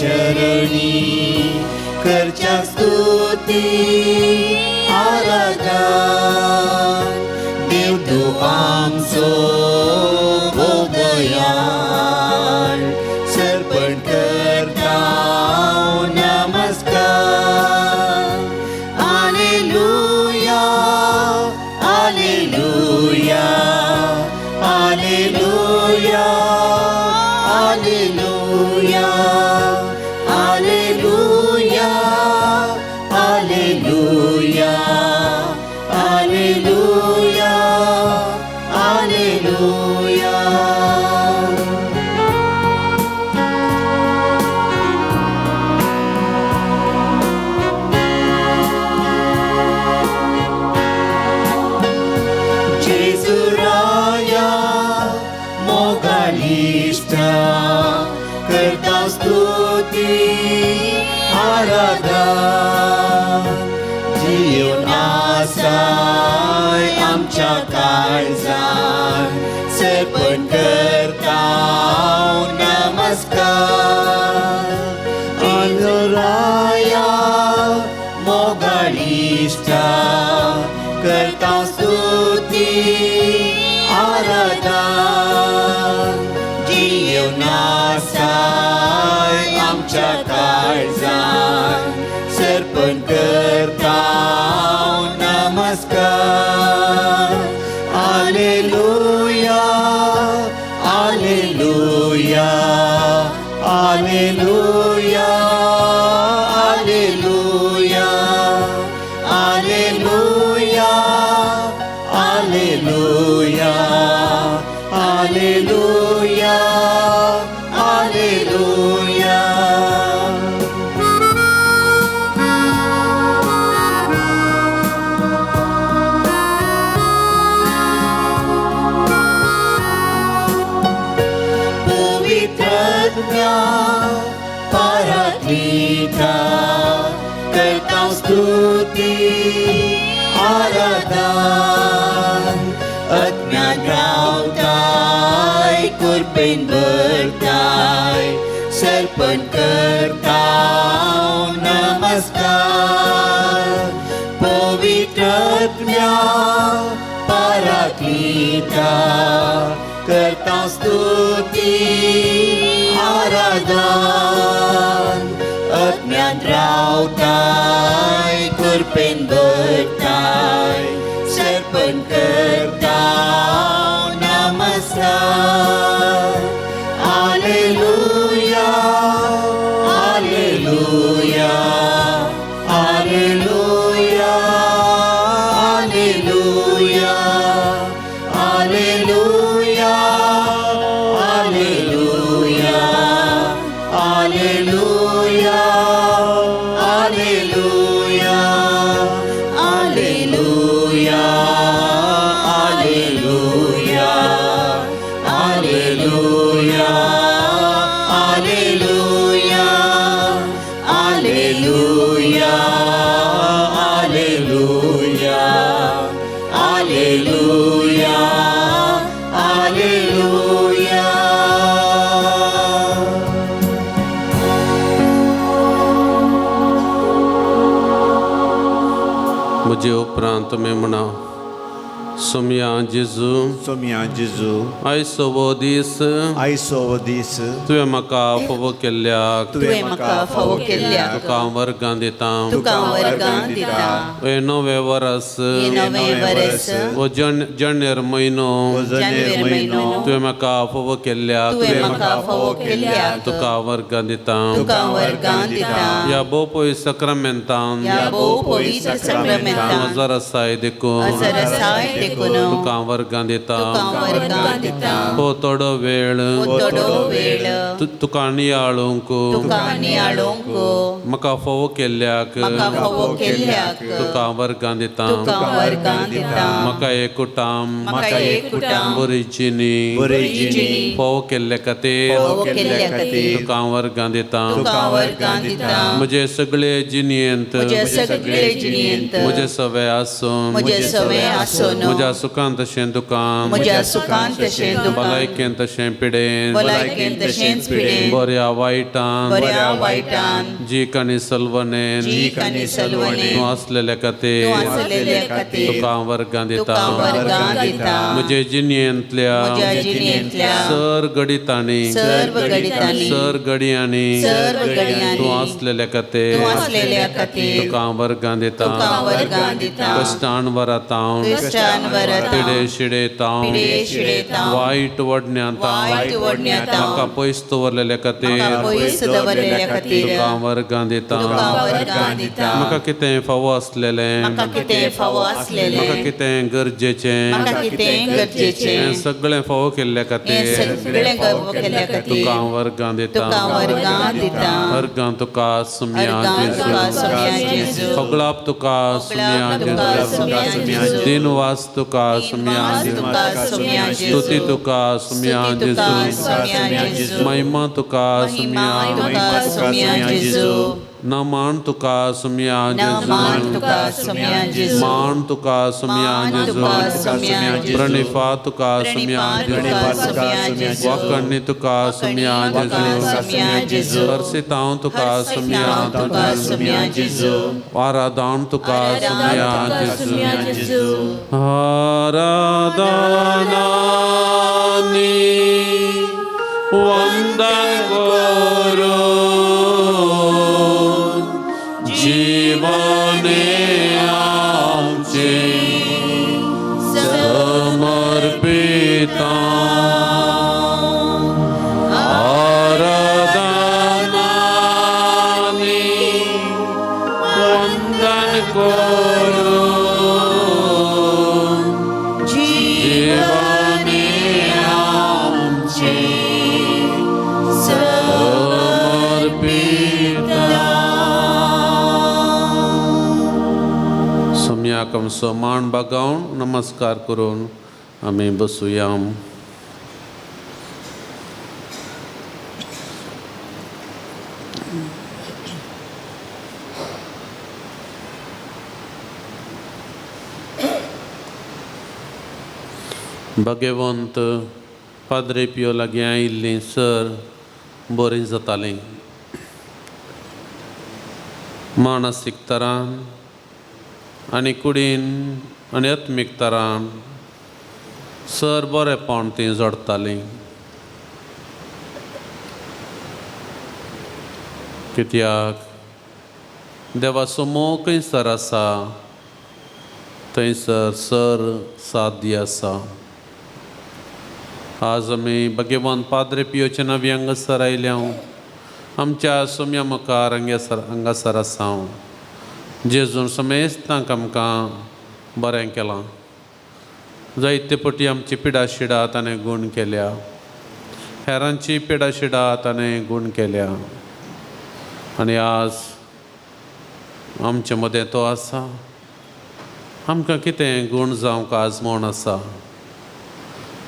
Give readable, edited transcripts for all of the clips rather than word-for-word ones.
चरणी करच्या स्तुती आराधन देव तूं आमचो भोव दयाळ सर्पण करता नमस्कार. Alleluia, alleluia, alleluia, alleluia, alleluia, alleluia, alleluia, alleluia. जेजू राया मोगालिश्टा करता स्तुती आराधन जिवन आसाय आमच्या काळजान सर्पण करता नमस्कार. राया मोगालिश्टा करता स्तुती आराधन जीवन आसाय आमच्या काळजान सर्पण करता नमस्कार. Alleluia, alleluia, alleluia, alleluia, alleluia, alleluia, alleluia, alleluia. पवित्रत्म्या पाराक्लीता करता स्तुती आराधन अज्ञान रावताय कृपेन भरताय सर्पण करता नमस्कार. पवित्रत्म्या पाराक्लीता करता स्तुती आराधन अज्ञान रावताय कृपेन भरताय सर्पण करता नमस्कार. Alleluia, alleluia, alleluia, alleluia, alleluia, alleluia, alleluia, alleluia, alleluia, alleluia, alleluia, alleluia, alleluia, alleluia, alleluia, alleluia. म्हजे उपरांत तुमी म्हणा, सोमया जेजू, सोमया जेजू, आयचो हो दीस आयचो हो दीस तुवें म्हाका फावो केल्ल्याक तुवें म्हाका फावो केल्ल्याक तुका हांव वर्गां दिता. तुका वर्गां दिता. हें नवें वरस, हें नवें वरस, हो जानेर म्हयनो जानेर म्हयनो तुवें म्हाका फावो केल्ल्याक तुवें म्हाका फावो केल्ल्याक तुका हांव वर्गां दिता. तुका वर्गां दिता. ह्या भोव पवित्र साक्रामेंतान ह्या भोव पवित्र साक्रामेंतान हजर आसाय देखून हजर आसाय देखून तुका हांव वर्गां दिता. तुका वर्गां दिता. हो थोडो वेळ हो थोडो वेळ तुका नियाळूंक तुका नियाळूंक म्हाका फावो केल्ल्याक म्हाका फावो केल्ल्याक तुका हांव वर्गां दिता. तुका वर्गां दिता. म्हाका एकूटाम म्हाका एकूटाम बरी जिणी बरी जिणी फावो केल्ले खातीर फावो केल्ल्या खातीर तुका हांव वर्गां दिता. तुका वर्गां दिता. म्हजे सगळे जिणेंत म्हजे सगळे जिणेंत म्हजे सवे आसून म्हजे सवे आसून म्हजे म्हज्या सुखान तशें दुखान म्हज्या सुखान तशें दुखान भलायकेन तशें पिडेन भलायकेन तशेंच पिडेन बऱ्या वायटान बऱ्या वायटान जीक आनी सलवणेन जीक आनी सलवणेन तूं आसलेल्या खातीर तूं आसलेल्या खातीर तुका हांव वर्गां तुका दिता वर्गां दिता म्हजे जिणेंतल्या म्हज्या जिणेंतल्या सर घडितांनी सर्व घडितांनी सर घडयांनी सर्व घडयांनी तूं आसलेल्या खातीर तूं आसलेल्या खातीर तुका हांव वर्गां दिता तुका वर्गां दिता कश्टान वरातांव कश्टान वरातांव पिडे शिडेतांव पिडे शिडेतांव वायट वडण्यांतांव वायट वडण्यांतांव म्हाका पयस दवरलेल्या खातीर म्हाका पयस दवरलेल्या खातीर तुका हांव वर्गां दिता तुका वर्गां दिता म्हाका कितें फावो आसलेलें म्हाका कितें फावो म्हाका आसलेलें कितें गरजेचें म्हाका कितें गरजेचें हें सगळें फावो केल्ल्या हें खातीर सगळें फावो केल्ल्या खातीर तुका हांव वर्गां दिता तुका वर्गां दिता वर्गां तुका सुम्या वर्गां तुका जेजू सुम्या जेजू सगळाप तुका सुम्या तुका जेजू सुम्या जेजू दिनवास तुका सुम्या दिनवास तुका सुम्या जेजू स्तुती तुका सुम्या स्तुती तुका जेजू सुम्या जेजू महिमा तुका महिमा सुम्या तुका सुम्या जेजू नमान तुका सुम्या नमान जेजू तुका सुम्या जेजू मान तुका सुम्या मान जेजू तुका सुम्या जेजू प्रणिफा तुका सुम्या प्रणिपात जेजू तुका सुम्या जेजू वाकण्णी तुका सुम्या तुका जेजू सुम्या जेजू हर्षितांव तुका सुम्या तुका सुम्या जेजू आराधान तुका सुम्या तुका जेजू सुम्या जेजू आराधनानी वंदन करो जीवने आमचे समर्पिता आराधनानी वंदन करो जीवने आमचे समर्पिता सोम्याक आमचो मान बागावन नमस्कार करून आमी बसुया. भगवंत पाद्रे पियो लागीं आयिल्लीं सर बरीं जातालीं मानसीक तरान आनी कुडीन आनी आत्मीक तरान सर बरेपण तीं जोडटालीं. कित्याक देवाचो मोग खंयसर आसा थंयसर सर साध्य आसा. आज आमी भगवान पाद्रे पियोचे नवी हांगासर आयल्या आमच्या सोम्या मुखार हांगासर हांगासर आसा हांव जेजून समेस्तांक आमकां बरें केलां. जायते पटी आमची पिडा शिडा ताणें गूण केल्या, हेरांची पिडा शिडा ताणें गूण केल्या आनी आज आमचे मदें तो आसा. आमकां कितें गूण जावंक आज म्हण आसा.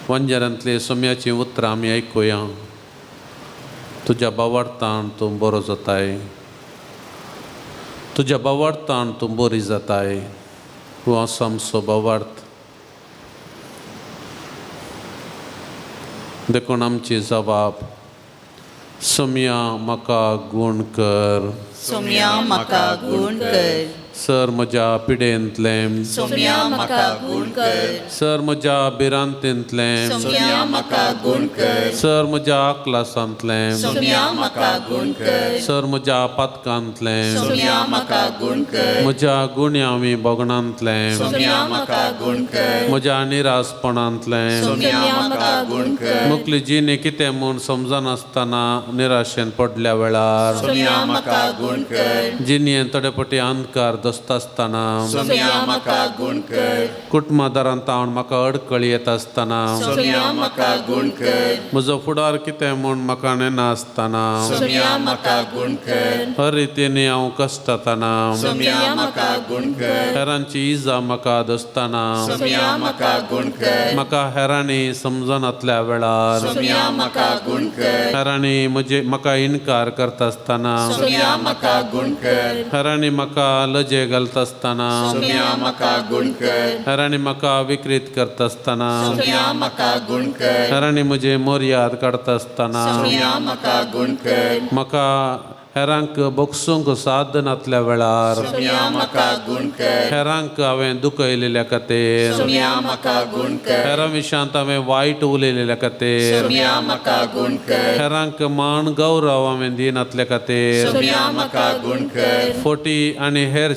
वंजरांतली सोम्याचीं उतरां आमी आयकुया. तुज्या बावार्थान तूं बरो जाताय, तुज्या बावार्थान तूं बरी जाताय. हो आसा आमचो बावार्थ. देखून आमची जबाब सोम्या म्हाका गूण कर, सोम्या म्हाका गूण कर, सर म्हज्या पिडेंतलें, सोम्या म्हाका गूण कर, सर म्हज्या भिरांतेंतलें, सोम्या म्हाका गूण कर, सर म्हज्या क्लासांतलें, सोम्या म्हाका गूण कर, सर म्हज्या पातकांतलें, सोम्या म्हाका गूण कर, म्हज्या गुण्यांवी भोगणांतलें, सोम्या म्हाका गूण कर, म्हज्या निरासपणांतलें, सोम्या म्हाका गूण कर, मुकली जिणे कितें म्हूण समजनासतना निराशेन पडल्या वेळार, सोम्या म्हाका गूण कर, जिणेंत थोडे पटी अंधकार दसता आसतना, सोम्या म्हाका गूण कर, कुटुंबादारांत तावन म्हाका अडकळी येता आसतना, सोम्या म्हाका गूण कर, म्हजो फुडार कितें म्हूण म्हाका नेनासतना, सोम्या म्हाका गूण कर, हर रितीन हांव कश्टतना, सोम्या म्हाका गूण कर, हेरांची इजा म्हाका दसतना, सोम्या म्हाका गूण कर, म्हाका हेरांनी समजनातल्या वेळार, सोम्या म्हाका गूण कर, हेरांनी म्हजे म्हाका इनकार करता आसतना, सोम्या म्हाका गूण कर, हेरांनी म्हाका लजेन पेशे घालता आसतना सोम्या म्हाका गुण कर हेरांनी म्हाका विकृत करता आसतना सोम्या म्हाका गुण कर हेरांनी म्हजे मर्याद काडटा आसतना सोम्या म्हाका गुण कर म्हाका हेरांक बोगसूंक साथ नातल्या वेळार सोम्या म्हाका गुण कर हेरांक हांवें दुखयलेल्या खातीर सोम्या म्हाका गुण कर हेरां विशांत हांवें वायट उलयलेल्या खातीर सोम्या म्हाका गुण कर हेरांक मान गौरव हांवें दिनातल्या खातीर सोम्या म्हाका गुण कर फोटी आनी हेर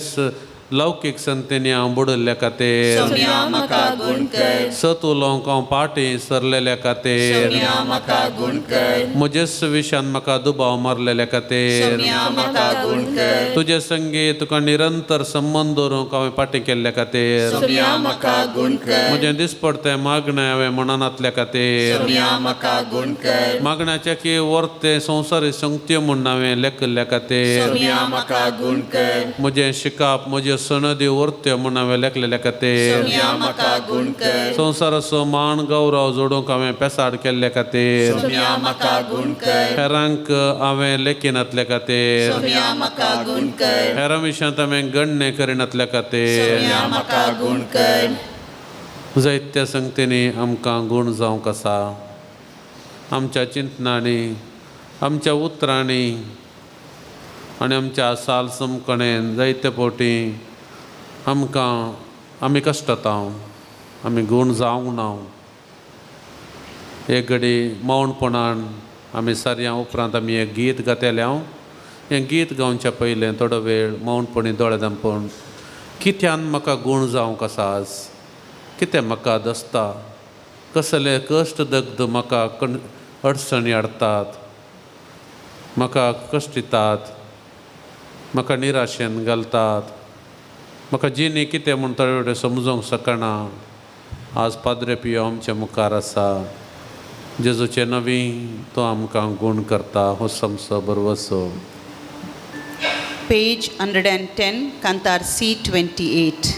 लौकीक संतेनी हांव बुडल्ल्या खातीर सोम्या म्हाका गुण कर सत उलोवंक हांव पाटी सरलेल्या खातीर सोम्या म्हाका गुण कर म्हजेच विशयान म्हाका दुबाव मारलेल्या खातीर सोम्या म्हाका गुण कर तुजे संगी तुका निरंतर संबंद दवरूंक हांवें पाटी केल्ल्या खातीर सोम्या म्हाका गुण कर म्हजें दिसपडतें मागणें हांवें म्हणनातल्या खातीर सोम्या म्हाका गुण कर मागण्याचे की वर्ते संवसारी संगत्यो म्हूण हांवें लेखिल्ल्या खातीर सोम्या म्हाका गुण कर म्हजें शिकप म्हज्यो सनदी वर्त्यो म्हूण हांवें लेखलेल्या खातीर सोम्या म्हाका गुण कर संवसाराचो मान गौरव जोडूंक हांवें पेसाड केल्ल्या खातीर सोम्या म्हाका गुण कर हेरांक हांवें लेखिनातल्या खातीर सोम्या म्हाका गुण कर हेरां विशयांत हांवें गण्य करिनातल्या खातीर सोम्या म्हाका गुण कर जायत्या संगतींनी आमकां गूण जावंक आसा आमच्या चिंतनांनी आमच्या उतरांनी आनी आमच्या साल समकणेन जायते फावटी आमकां आमी कश्टता आमी गूण जावंक ना एक घडी मौनपणान आमी सारया उपरांत आमी एक गीत गायतले हांव हें गीत गावच्या पयलें थोडो वेळ मौनपणी दोळे धांपून कित्यान म्हाका गूण जावंक आसा आज कितें म्हाका दसता कसले कश्ट दग्ध म्हाका अडचणी हाडटात म्हाका कश्ट दितात म्हाका निराशेन घालतात म्हाका जिणी कितें म्हूण थोडे वेळ समजूंक शकना आज पाद्रे पियो आमच्या मुखार आसा जेजूचे नवी तो आमकां गूण करता हो समसो बरवसो. Page 110, Kantar C28.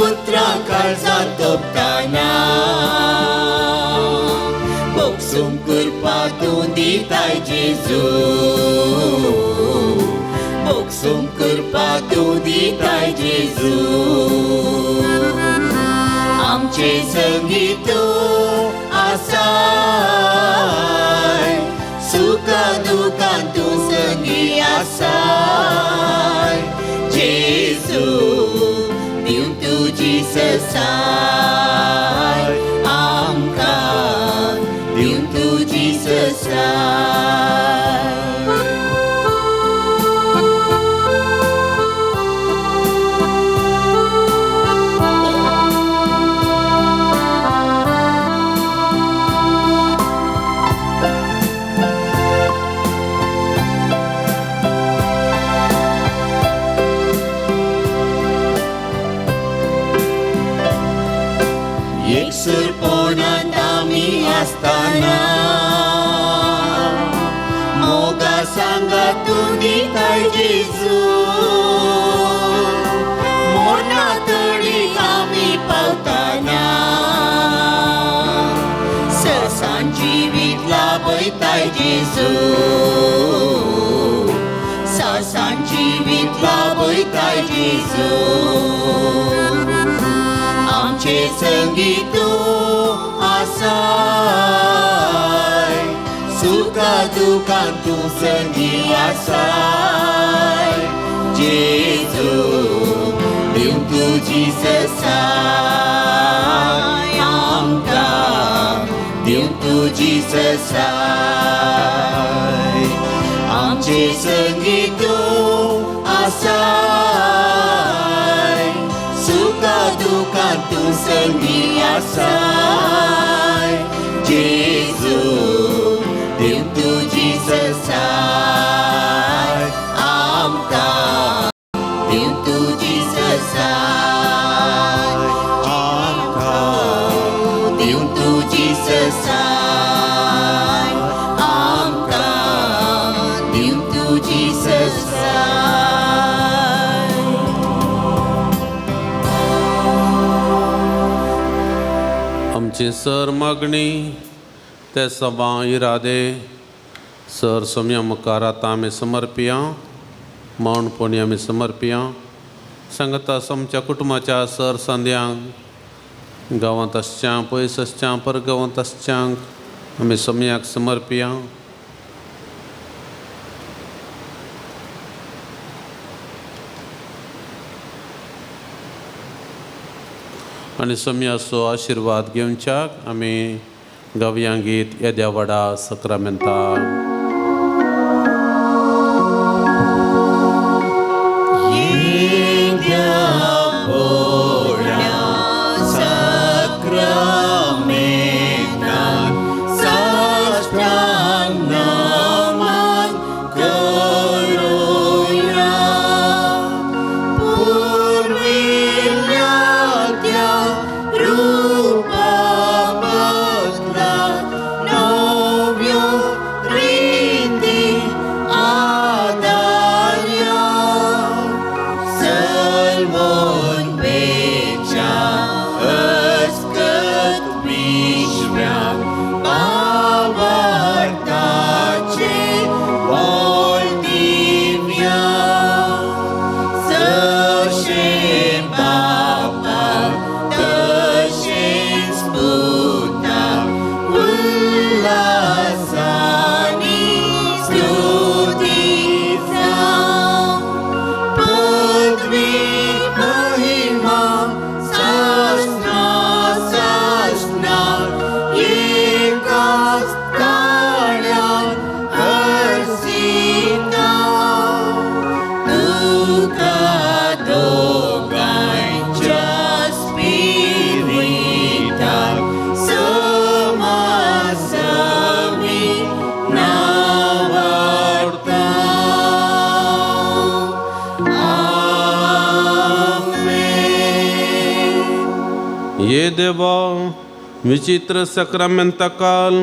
Utra calza toptana. बोगसूंक करपा तूं दिताय जेजू, बोगसूंक करपा तूं दिताय जेजू। आमचे संगी तूं आसाय, सुखा दुखान तूं संगी आसाय जेजू, दिवं तुजी ससाय आमकां, दिवं तुजी ससाय। एकसुरपणांत आमी आसतना मोगा सांगा तूं दिताय जेजू, मोना तडी आमी पावतना ससान जिवीत लाभयताय जेजू, ससान जिवीत लाभयताय जेजू। आमचे संगी तूं आसाय, सुखा दुखान तूं संगी आसाय जेजू, दिवं तुजी ससाय आमकां, दिवं तुजी ससाय। आमचे संगी तूं आसाय, सुखा दुखान तूं संगी आसाय जेजू, दिवं तुजी ससाय आमकां, दिवं तुजी ससाय आमकां, दिवं तुजी ससाय आमकां, दिवं तुजी ससाय। आमची सर मागणी ते सभां इरादे सर सोम्या मुखार आतां आमी समर्पिया, मौनपणी आमी समर्पिया। सांगता आमच्या कुटुंबाच्या सर संद्यांक, गांवांत आसच्या पयस आसच्या परगांवांत आसच्यांक आमी सोम्याक समर्पिया। आनी सोम्याचो आशिर्वाद घेवच्याक आमी गावया गीत येद्या व्हडा सक्रामेंता। येद्या व्हडा सक्रामेंतान साश्टांग नमन करुया, पुर्विल्ल्या त्या रुपा बदला नव्यो रिती आदार्या, सलमोन बेच्या अस्कत विश्व्याक बावडताचे बोल दिव्या, जशें बापाक तशेंच पुताक उल्हासानी स्तुती जावं, पदवी महिमा सासना सासना एकाच ताळ्यान हरसिता, तुका दोगांयच्या स्पिरिताक समासमी नावाडता। आमेन। ये देवा विचित्र सक्रामेंताकाल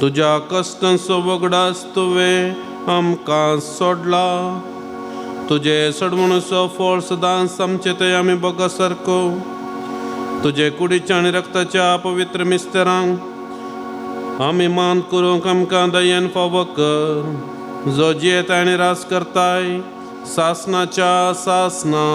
तुज्या कश्टांचो वगडास तुवें आमकां सोडला, तुजे सडमणूचो फळ सदांच आमचे थंय आमी बगा सारको तुजे कुडीच्या आनी रक्ताच्या पवित्र मिस्तरांक आमी मान करूंक आमकां दयेन फावो कर जो जियेत आनी रास करताय सासनाच्या सासना.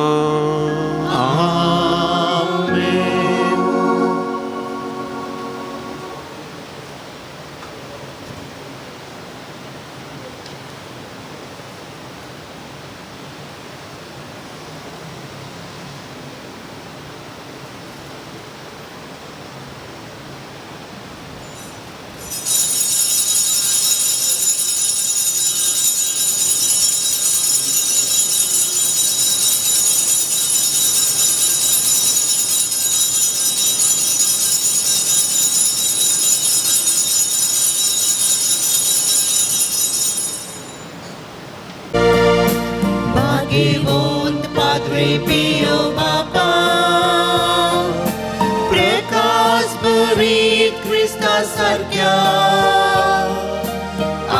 भाग्यवंत पाद्रे पियो बापा प्रकाश भरीत क्रिस्ता सारक्या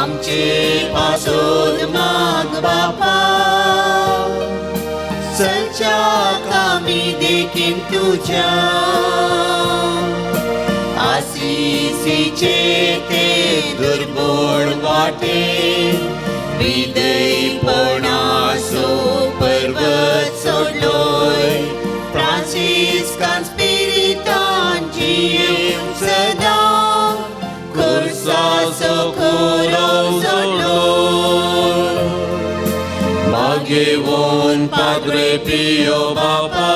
आमचे पासून माग बापा चलच्याक आमी देखीन तुज्या आसिसीचे ते दुर्बळ वाटे विदयपणाचो पर्वत सोडलोय फ्रांसिस्कान स्पिरितान जियेवंक सदां खुर्साचो कुरोव जोडलोय. भाग्यवंत पाद्रे पियो बापा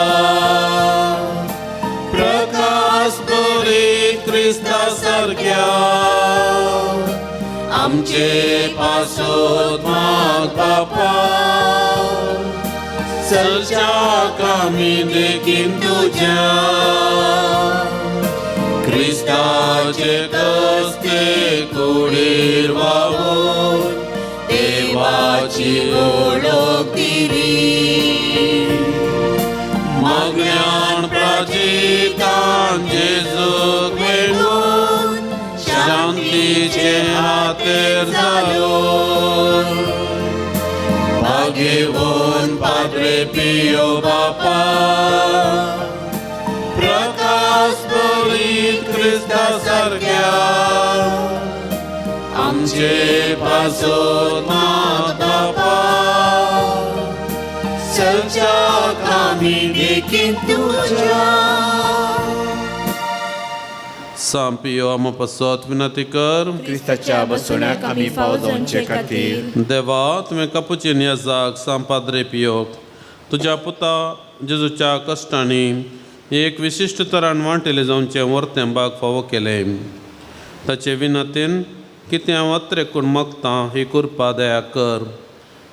प्रकाश भरीत क्रिस्ता सारक्या आमचे पासून माग बापा चलच्याक आमी देखीन तुज्या क्रिस्ताचे कस्ते कुडीर वावून देवाची वळख दिली मागण्यान प्राचितान जेजूक वेंगून शांतीचे हातेर जालो. भाग्यवंत पाद्रे पियो बापा प्रकाश भरीत क्रिस्ता सारक्या आमचे पासून माग बापा चलच्याक आमी देखीन तुज्या. सांग पियो आमा पासत विनंती कर क्रिस्ताच्या बसवण्याक आमी फावो जावचे खातीर. देवा तुवें कपुचीन याजाक सांग पाद्रे पियोक तुज्या पुता जेजूच्या कश्टांनी एक विशिश्ट तरान वांटेले जावचें वर्तें बाग फावो केलें ताचे विनंतीन कितें हांव अत्रेकून मागतां ही कृपा दया कर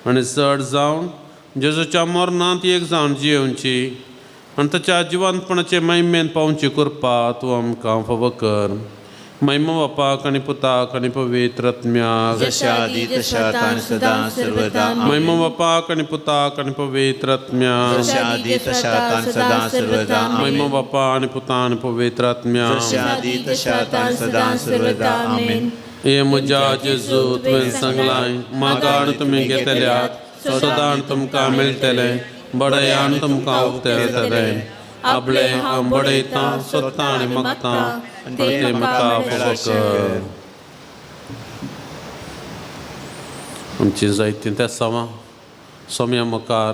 आनी चड जावन जेजूच्या मरणांत एक जावन जियेवची आनी ताच्या जिवंतपणाचे महिमेन पावची कृपा तूं आमकां फावो कर. महिमा बापाक आनी पुताक आनी पवित्र आत्म्याक. जशा आदी तशा आतां आनी सदां सर्वदा. महिमा बापाक आनी पुताक आनी पवित्र आत्म्याक. जशा आदी तशा आतां आनी सदां सर्वदा. महिमा बापा आनी पुता आनी पवित्र आत्म्याक. जशा आदी तशा आतां आनी सदां सर्वदा. आमेन. हे म्हज्या जेजू तुवें सांगलां म्हाका आनी तुमी घेतल्यात सदां तुमकां मेळटलें बडयान तुमकां उक्तें जातलें. आपलें हांव बडयतां सोदतां आनी मागतां ते म्हाका फावो कर. आमची जायतीं तेसांवां सोम्या मुखार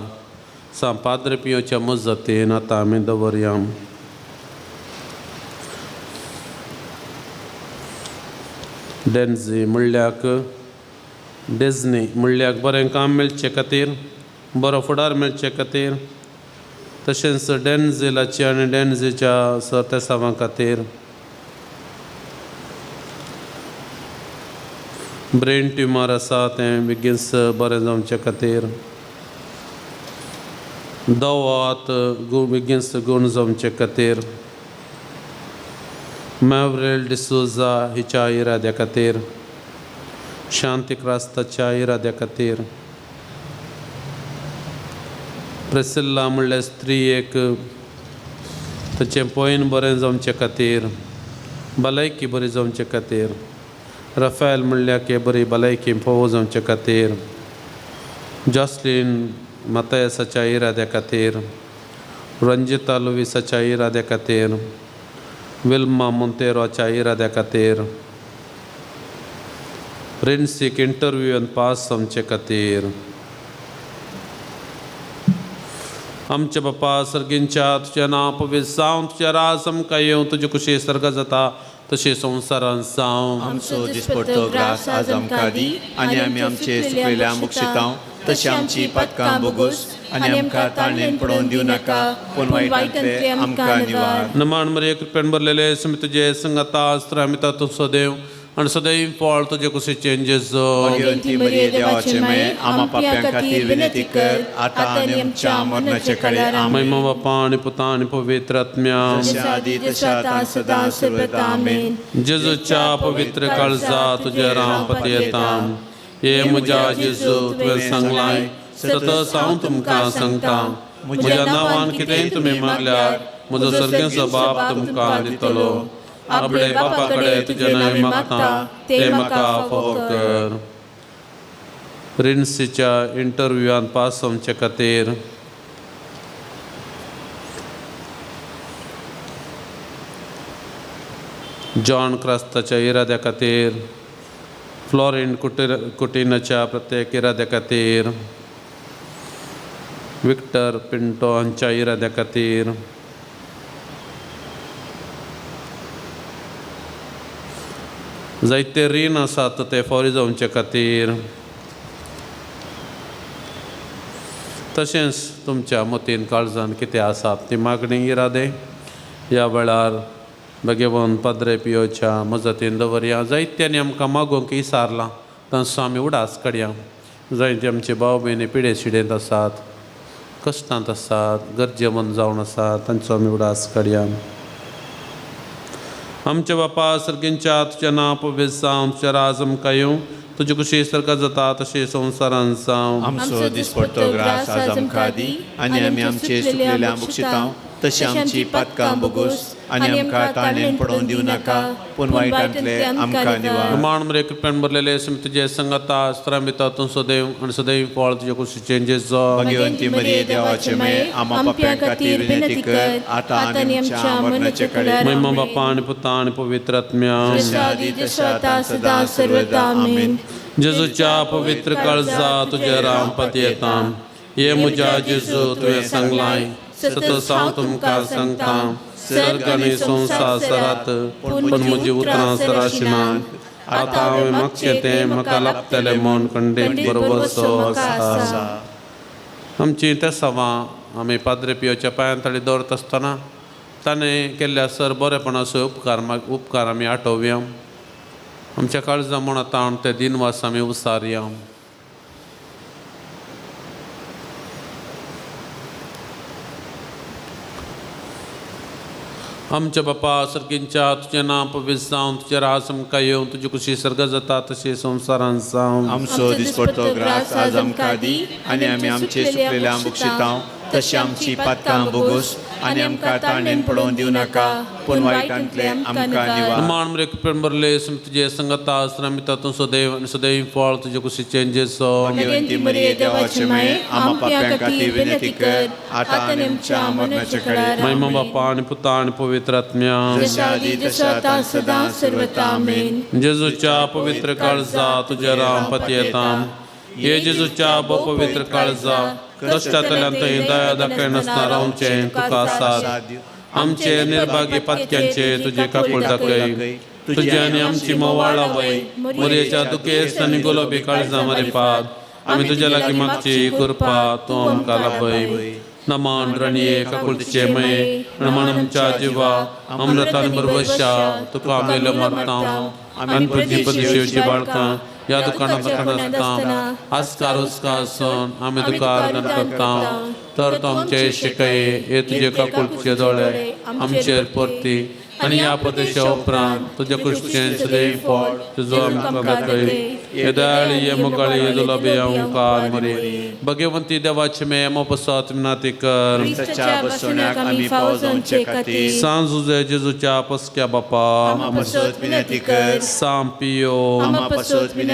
सांग पाद्रे पियोच्या मजतीन आतां आमी दवरया. डेन्झी म्हणल्याक डेजनी म्हणल्याक बरें काम मेळचे खातीर बरो फुडार मेळचे खातीर तशेंच डेन्झिलाची आनी डेन्झीच्या सरतेसांवां खातीर ब्रेन ट्युमर आसा तें बेगीन बरें जावचे खातीर दवात बेगीन गूण जावचे खातीर मॅवरेल डिसोजा हिच्या इराद्या खातीर शांती क्रास्ताच्या इराद्या खातीर प्रेसिल्ला म्हणल्यार स्त्रीयेक ताचें पॉयन बरें जावचे खातीर भलायकी बरी जावचे खातीर रफेल म्हणल्यार की बरी भलायकी फोव जावचे खातीर जॉसलीन मातायसाच्या इराद्या खातीर रंजिता लुवीसाच्या इराद्या खातीर विल्मा मोंतेरोच्या इराद्या खातीर प्रिन्सीक इंटरव्यून पास जावचे खातीर. आमच्या बापा सर्गींच्या तुज्या नांव पवित्र जावं, तुज्या राज आमकां येवं, तुजी खुशी सर्ग जाता तशी संवसारांत जावं. आमचो दिसपडतो ग्रास आज आमकां दी आनी आमी आमचे सुकलेल्या मुक्षितांव तशी आमची पातकां बोगूस आनी आमकां ताणें पडोवन दिवं नाका पूण वायटांतले आमकां निवार. नमान मरिये कृपेन भरलेले सुमी तुजे संगता आस्त्र आमी तातूंत सदैव आनी सदैव फळ तुजे कुशीचें जेजू. भगवंती मरिये देवाचे माये आमा पाप्यां खातीर विनंती कर आतां आनी आमच्या मरणाचे कडेन. आमेन. महिमा बापा आनी पुता आनी पवित्र आत्म्या. जशें आदी तशें आतां सदां सर्वदा. आमेन. जेजूच्या पवित्र काळजा तुजेर हांव पतयेता. हे म्हज्या जेजू, तुवें सांगलाय सतत हांव तुमकां सांगता, म्हज्या नांवान कितेंय तुमी मागल्यार म्हजो सर्गेचो बाप तुमकां दितलो. आपले बापा कडेन तुजें नांव मागता तें म्हाका फावो कर. रिन्सीच्या इंटरव्यूआन पास जावचे खातीर. जॉन क्रास्ताच्या इराद्या खातीर, फ्लॉरिन कुटिनाच्या प्रत्येक इराद्या खातीर, विक्टर पिंटो हांच्या इराद्या खातीर, जायते रीण आसात ते फावरी जावचे खातीर, तशेंच तुमच्या मतीन काळजान कितें आसात ती मागणी इरादे ह्या वेळार भगवान पाद्रे पियोच्या मजतीन दवरया. जायत्यांनी आमकां मागूंक इसारलां तांचो आमी उडास काडया. जायते आमचे भाव भयणी पिडे शिडेंत आसात, कश्टांत आसात, गरजेवंत जावन आसात, तांचो आमी उडास काडया. आमच्या बापा सर्गींच्या तुज्या नांव पवित्र जावं, तुज्या राज आमकां येवं, तुजी खुशी सर्गात जाता तशी संवसारांत जावं. आमचो दिसपडतो ग्रास आज आमकां दी आनी आमी आमचे सुकलेल्या मुक्षितांव तशी आमची पातकां बोगूस आनी आमकां ताणें पडोवन दिवं नाका पूण वायटांतले आमकां निवार. मान मरे कृपेन भरलेले सुमी तुजे संगता आस्त्रां तूं सदैव आनी सदैव फळ तुजे कुशीचें जेजू. भगवंती मरिये देवाचे माये आमा पाप्यां खातीर विनंती कर आतां आनी आमच्या मरणाचे कडेन. महिमा बापा आनी पुता आनी पवित्र आत्म्या. जशें आदी तशें आतां सदां सर्वदा. आमेन. जेजूच्या पवित्र काळजा तुजेर हांव पतयेता. हे म्हज्या जेजू, तुवें सांगलाय सतत हांव तुमकां सांगता, सर्ग आनी संवसार सरात पूण म्हजी उतरां सराशिनात. आतां हांवें मागचें तें म्हाका लागतलें म्हूण खंडीत बरोबरचो आसा. आमची तेसांवां आमी पाद्रे पियोच्या पांयां तळी दवरता आसतना ताणें केल्ल्या सर बरेपणाचो उपकार आमी आठोवया. आमच्या काळजा मनांत ते दिनवास आमी उसारया. आमच्या बापा सर्गींच्या तुजें नांव पवित्र जावं, तुजें राज आमकां येवं, तुजी खुशी सर्ग जाता तशी संवसारांत जावं. आमचो दिसपडतो ग्रास आज आमकां दी आनी आमी आमचे सुकलेल्या मुक्षितांव तशी आमची पातकां बोगूस आनी आमकां ताणें पडोवन दिवं नाका पूण वायटांतले आमकां निवार. मान मरे कृपेन भरले तुजे संगता आस्त्रां तूं सदैव आनी सदैव फळ तुजे कुशीचें जेजू. भगवंती मरिये देवाचे माये आमा पाप्यां खातीर विनंती कर आतां आनी आमच्या मरणाचे कडेन. महिमा बापा आनी पुता आनी पवित्र आत्म्या. जशें आदी तशें आतां सदां सर्वदा. आमेन. जेजूच्या पवित्र काळजा तुजेर हांव पतयेता. हे जेजूच्या पवित्र काळजा कश्टांतल्यान थंय दया दाखयनासतना रावचें तुका साथ. आमचे निर्भागी पातक्यांचे तुजे काकूळ दाखय. तुजी आनी आमची मोवाळ आवय मोरयेच्या दुखेस्त आनी गुलाबी काळजा मारिफात आमी तुज्या लागीं मागची कृपा तूं आमकां लाभय. नमन रणये काकुळतीचे मये नमन आमच्या जिवा अमृतान बरवशा तुका आमी मरता आनी तुजी पदिशेवची बाळकां ह्या दुकानां दुकान आसकार उस्कार आसून आमी तुका आराधन करता. तर तूं आमचे शिकय हे तुजे काकुळतीचे दोळे आमचेर परती आनी ह्या प्रदेशा उपरांत तुज्या कृष्णें सदैव फळ तुजो आमकां दाखय. हे दयाळी हे मोगाळी हे दुलाबी ओंकार मरे भगवंती देवाचे मे मोपसात विनंती कर. सांज जुझे जेजूच्या पसक्या बापा, सांग पियो,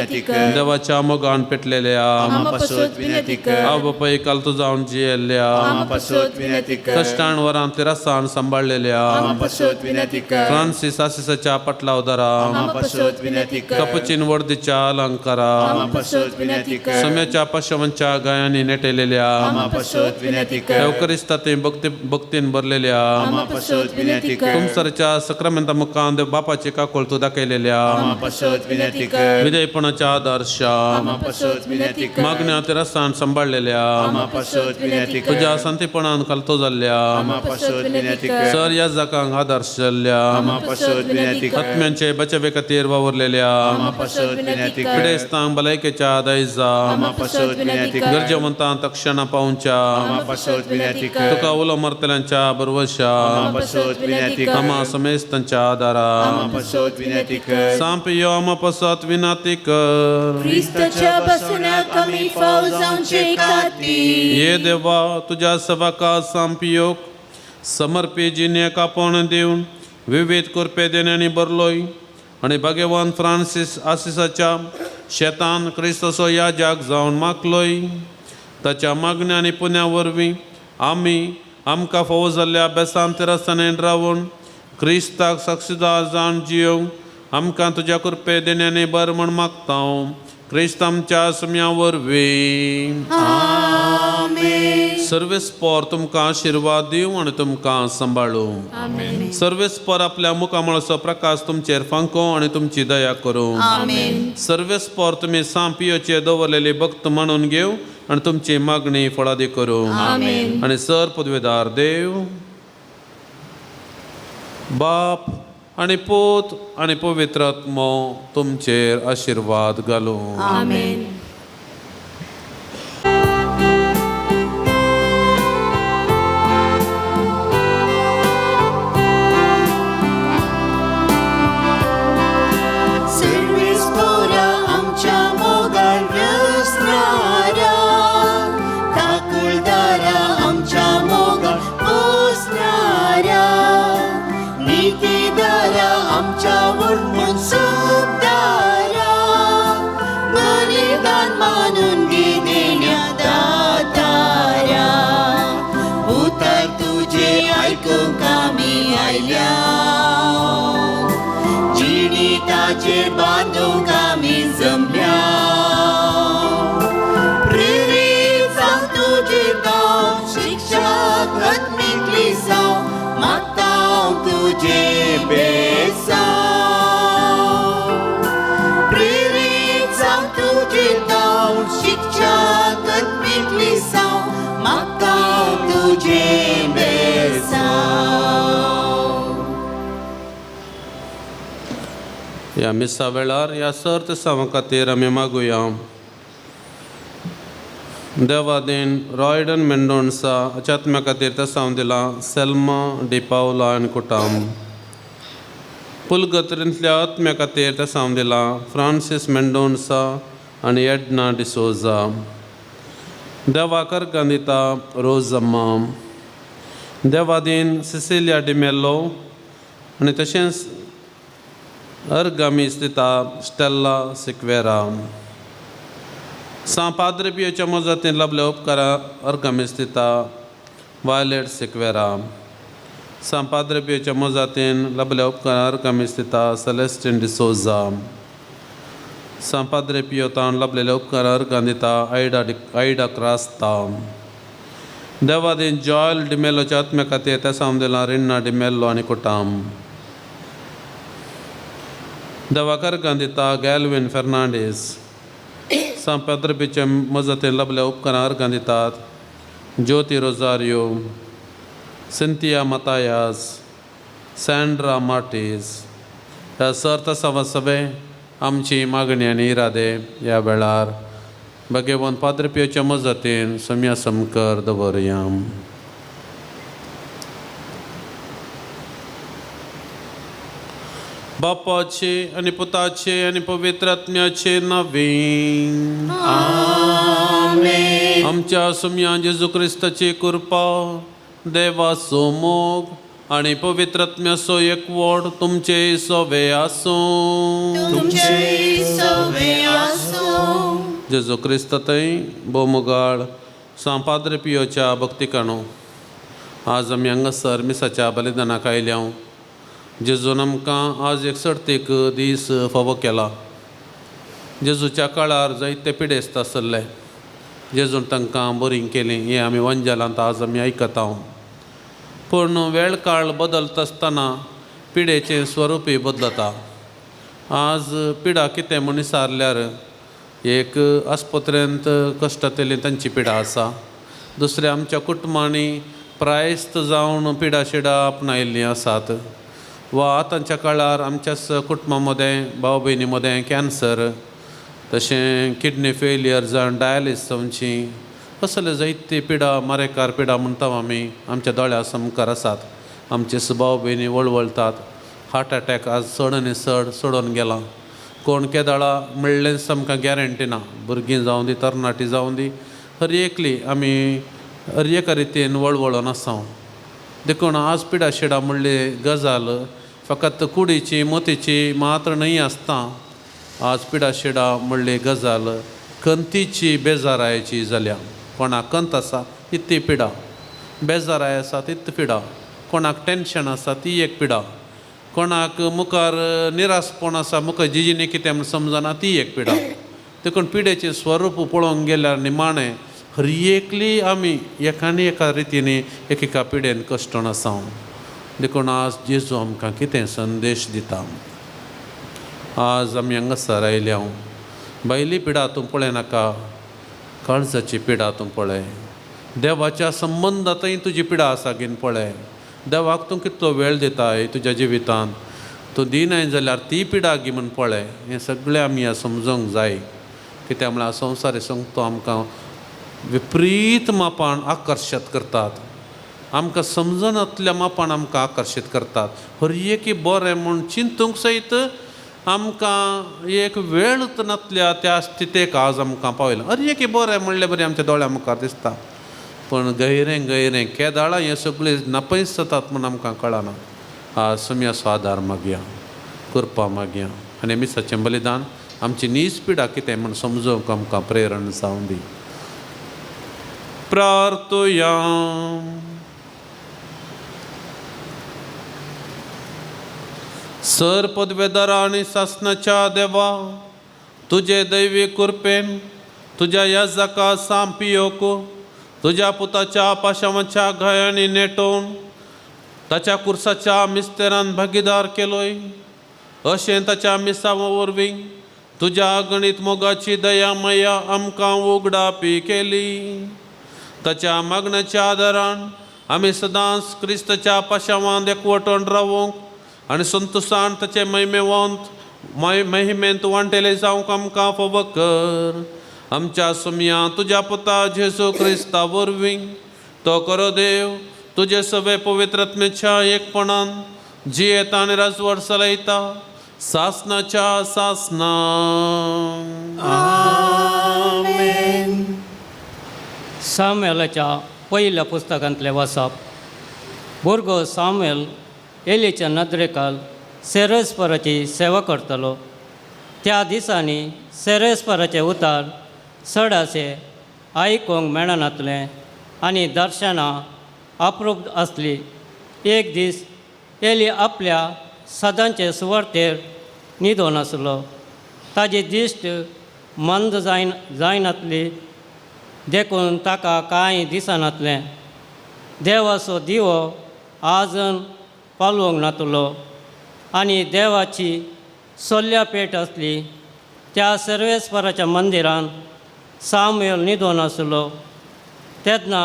विनंती कर. देवाच्या मोगान पेटलेल्या आमा पासत विनंती कर. हांव बापाय काल तुजावन जियेल्ल्या आमा पासत विनंती कर. कश्टान वरान तिरसान सांबाळलेल्या आमा पासत विनंती कर. फ्रांसीस आसिसाच्या पटलावदारा आमा पासत विनंती कर. कपचीन वर्दीच्या अलंकारा आमा पासत विनंती कर. सम्याच्या पशवांच्या गायांनी नेटेलेल्या आमा पासत विनंती कर. एवकरिस्ताते भक्ती भक्तीन भरलेल्या आमा पासत विनंती कर. तुमसरच्या सक्रामेंता मुखान देव बापाची काकूळ तू दाखयलेल्या आमा पासत विनंती कर. विजयपणाच्या आदर्शा आमा पासत विनंती कर. मागण्या तिरसान सांबाळलेल्या आमा पासत विनंती कर. तुझ्या संतीपणान खालतो जाल्ल्या आमा पासत विनंती कर. सर या जाकांक आदर्श जाल्ल्या आमा पासत विनंती कर. आत्म्यांचे बचावे खातीर वावरलेल्या आमा पासत विनंती कर. पिडेस्तांक भलायकेच्या दायजा आमा पासत विनंती कर. गरजेवंतांक तक्षणा पावच्या आमा पासत विनंती कर. तुका उलो मारतल्यांच्या बरवशा आमा पासत विनंती कर. आमा समेस्तांच्या आदारा आमा पासत विनंती कर. सांपियो आमा पासत विनंती कर. क्रिस्ताच्या बसण्याक आमी फाव जावचे खातीर. ये देवा तुझ्या सभाका सांपियोक समर्पी जिणेक आपोवण दिवन विविध कृपे देण्यांनी भरलोय आनी भाग्यवान फ्रांसीस आसिसाच्या शेतान क्रिस्ताचो याजाक जावन मागलोय ताच्या मागण्या आनी पुण्या वरवीं आमी आमकां फावो जाल्ल्या अभ्यासान तिरस्तानेन रावून क्रिस्ताक साक्षीदार जावन जियोवंक आमकां तुज्या कृपे देण्यांनी बर म्हण मागता क्रिस्त आमच्या सुम्या वरवीं. सर्वेस्पर तुमकां आशिर्वाद दिवं आनी तुमकां सांबाळूं. सर्वेस्पर आपल्या मुखामळाचो प्रकाश तुमचेर फांको आनी तुमची दया करूं. सर्वेस्पर तुमी सांपियोचे दवरलेले भक्त म्हणून घेवं आनी तुमची मागणी फळादी करूं. आनी सर पदवेदार देव बाप आनी पूत आनी पवित्र आत्मो तुमचेर आशिर्वाद घालूं. आमेन. सर्वेस्पोरा आमच्या मोगान रचणारा, काकुळदारा आमच्या मोगान पोसणारा, नीतीदारा आमच्या वरमून सुखदारा, बलिदान मानून घेदेण्या दातारा, उतर तुझे आयकूंक आमी आयल्या, जिणी ताचेर बांदूंक आमी जमल्या, प्रेरीत जावं तुजे गांव शिक्षक आत्मीक लिसांव मागता तुझे बेसांव, प्रेरीत जावं तुजे गांव शिक्षक आत्मीक लिसांव मागता तुझे बेसांव. ह्या मिसा वेळार ह्या सर्त सावां खातीर आमी मागुया. देवादीन रॉयडन मेंडोन्सा हाच्या आत्म्या खातीर तेसांव दिलां सेल्मा डिपावला आनी कुटाम. पुलगत्रींतल्या आत्म्या खातीर तेसांव दिलां फ्रांसीस मेंडोन्सा आनी एडना डिसोजा. देवाकर गांधिता रोजम्मा. देवादीन सिसिलिया डिमेल्लो आनी तशेंच अर्गामीस दिता स्टेल्ला सिक्वेरा. सां पाद्रे पियोच्या मजतीन लाभल्या उपकारा अर्गामीस दिता वायलेट सिक्वेरा. सां पाद्रे पियोच्या मजतीन लाभल्या उपकारा अर्गामीस दिता सेलेस्टीन डिसोजा. सां पाद्रे पियो ताण लाभलेल्या उपकारा अर्गां दिता आयडा क्रास्ता. देवादीन जॉयल डिमेलोच्या आत्म्या खातीर तेसांव दिलां रिन्ना डिमेल्लो आनी कुटाम. दवाकर गांधिता गॅलविन फेर्नांडीस. सां पाद्रे मजतीन लाभल्या उपकारां अर्गां दितात Jyoti Rosario, Cynthia Mathias, Sandra Martis. ह्या सर्त सवा सभे आमची मागणी आनी इरादे ह्या वेळार भगवान पाद्रे पियोच्या मजतीन सम्या समकर दवरया. बापाचे आनी पुताचे आनी पवित्र आत्म्याचे नांवान. आमेन. आमच्या सुम्या जेजू क्रिस्ताची कृपा, देवाचो मोग आनी पवित्र आत्म्याचो एकवट तुमचे सवे आसूं. तुमचे सवे आसूं. जेजू क्रिस्त थंय भोवमुगाळ सांव पाद्रे पियोच्या भक्तिकाणो आज आमी हांगासर मिसाच्या बलिदानाक आयल्या. जेजून आमकां आज एक सर्तीक दीस फावो केला. जेजूच्या काळार जायते पिडेस्त आसले, जेजून तांकां बरीं केलीं हें आमी वंजालांत आज आमी आयकता. पूण वेळ काळ बदलता आसतना पिडेचें स्वरुपय बदलता. आज पिडा कितें म्हूण विचारल्यार एक आस्पत्रेंत कश्टांतली तांची पिडा आसा, दुसरें आमच्या कुटुंबांनी प्रायस्त जावन पिडा शिडा आपणायिल्लीं आसात, वा आतांच्या काळार आमच्याच कुटुंबा मदें भाव भयणी मदें कॅन्सर, तशें किडनी फेलियर जावन डायलिस जावची, असले जायती पिडा मारेकार पिडा म्हणटा आमी आमच्या दोळ्या सामकार आसात. आमचे भाव भयणी वळवळतात. हार्ट अटॅक आज चड आनी चड चडोन गेला. कोण केदाळा म्हणलेंच आमकां गॅरंटी ना. भुरगीं जावं दी, तरणाटी जावं दी, हर एकली आमी हर एका रितीन वळवळोन आसा. देखून आज पिडा शिडा म्हणली गजाल फकत कुडीची मोतीची मात्र न्हय आसता. आज पिडा शिडा म्हणली गजाल खंतीची बेजारायची जाल्या. कोणाक खंत आसा ती पिडा, बेजाराय आसा तीच पिडा, कोणाक टेंशन आसा ती एक पिडा, कोणाक मुखार निरासपण आसा मुखार जिजीनी कितें म्हूण समजना ती एक पिडा. देखून पिडेचें स्वरूप पळोवंक गेल्यार निमाणें हर एकली आमी एकाने एका रितीन एकेका पिडेन कश्टण आसा. देखून आज जेजू आमकां कितें संदेश दिता. आज आमी हांगासर आयल्या. भायली पिडा तूं पळयनाका, काळजाची पिडा तूं पळय. देवाच्या संबंदांतय तुजी पिडा आसा घेवन पळय. देवाक तूं कितलो वेळ दिताय तुज्या जिवितांत, तूं दिनाय जाल्यार ती पिडा गी म्हूण पळय. हें सगळें आमी ह्या समजूंक जाय. कित्याक म्हळ्यार संवसारी संगतो आमकां विपरीत मापान आकर्शीत करतात, आमकां समजनातल्या मापान आमकां आकर्शीत करतात. हर एक बरें म्हूण चिंतूंक सयत आमकां एक वेळ नातल्या त्या स्थितेक आज आमकां पावयलां. हर एक बरें म्हणलें बरें आमच्या दोळ्या मुखार दिसता, पूण गैरें गैरें केदाळां हें सगळें नापयस जातात म्हूण आमकां कळना. आज सुम्याचो आदार मागया, कृपा मागया आनी मिसाचें बलिदान आमची नीज पिडा कितें म्हूण समजूंक आमकां प्रेरण जावं दी. प्रार्थुया. सर पदवेदारा आनी सासनाच्या देवा, तुजे दैवी कृपेन तुज्या याजका सांपियोक तुज्या पुताच्या पाशावाच्या घायांनी नेटोवन ताच्या कुर्साच्या मिस्तेरान भागीदार केलोय. अशें ताच्या मिसावा वरवीं तुज्या गणीत मोगाची दया माया आमकां उगडापी केली. ताच्या मागण्याच्या आदारान आमी सदांच क्रिस्ताच्या पाशावान एकवटून रावूंक आनी संतोशान ताचे महिमेवंत महिमेंत वांटेले जावंक आमकां फावो कर. आमच्या सुमया तुज्या पुता जेजू क्रिस्ता वरवीं तो करो देव तुजे सगळे पवित्रत्मेच्या एकपणान जियेता आनी राजवट चलयता सासनाच्या सासना. आमेन. सामुएलाच्या पयल्या पुस्तकांतलें वाचप. भुरगो सामुएल एलीच्या नदरेखाल सेरेस्पराची सेवा करतालो. त्या दिसांनी सेरेस्पराचें उतार चड अशें आयकूंक मेळनातलें आनी दर्शनां अप्रूप आसली. एक दीस एली आपल्या सदांचे सुवातेर न्हिदोन आसलो. ताजी दिश्ट मंद जायनातली देखून ताका कांय दिसनातलें. देवाचो दिवो आजून पालोवंक नातलो आनी देवाची सोल्या पेट आसली. त्या सर्वेस्पराच्या मंदिरान सामुएल न्हिदोन आसलो. तेन्ना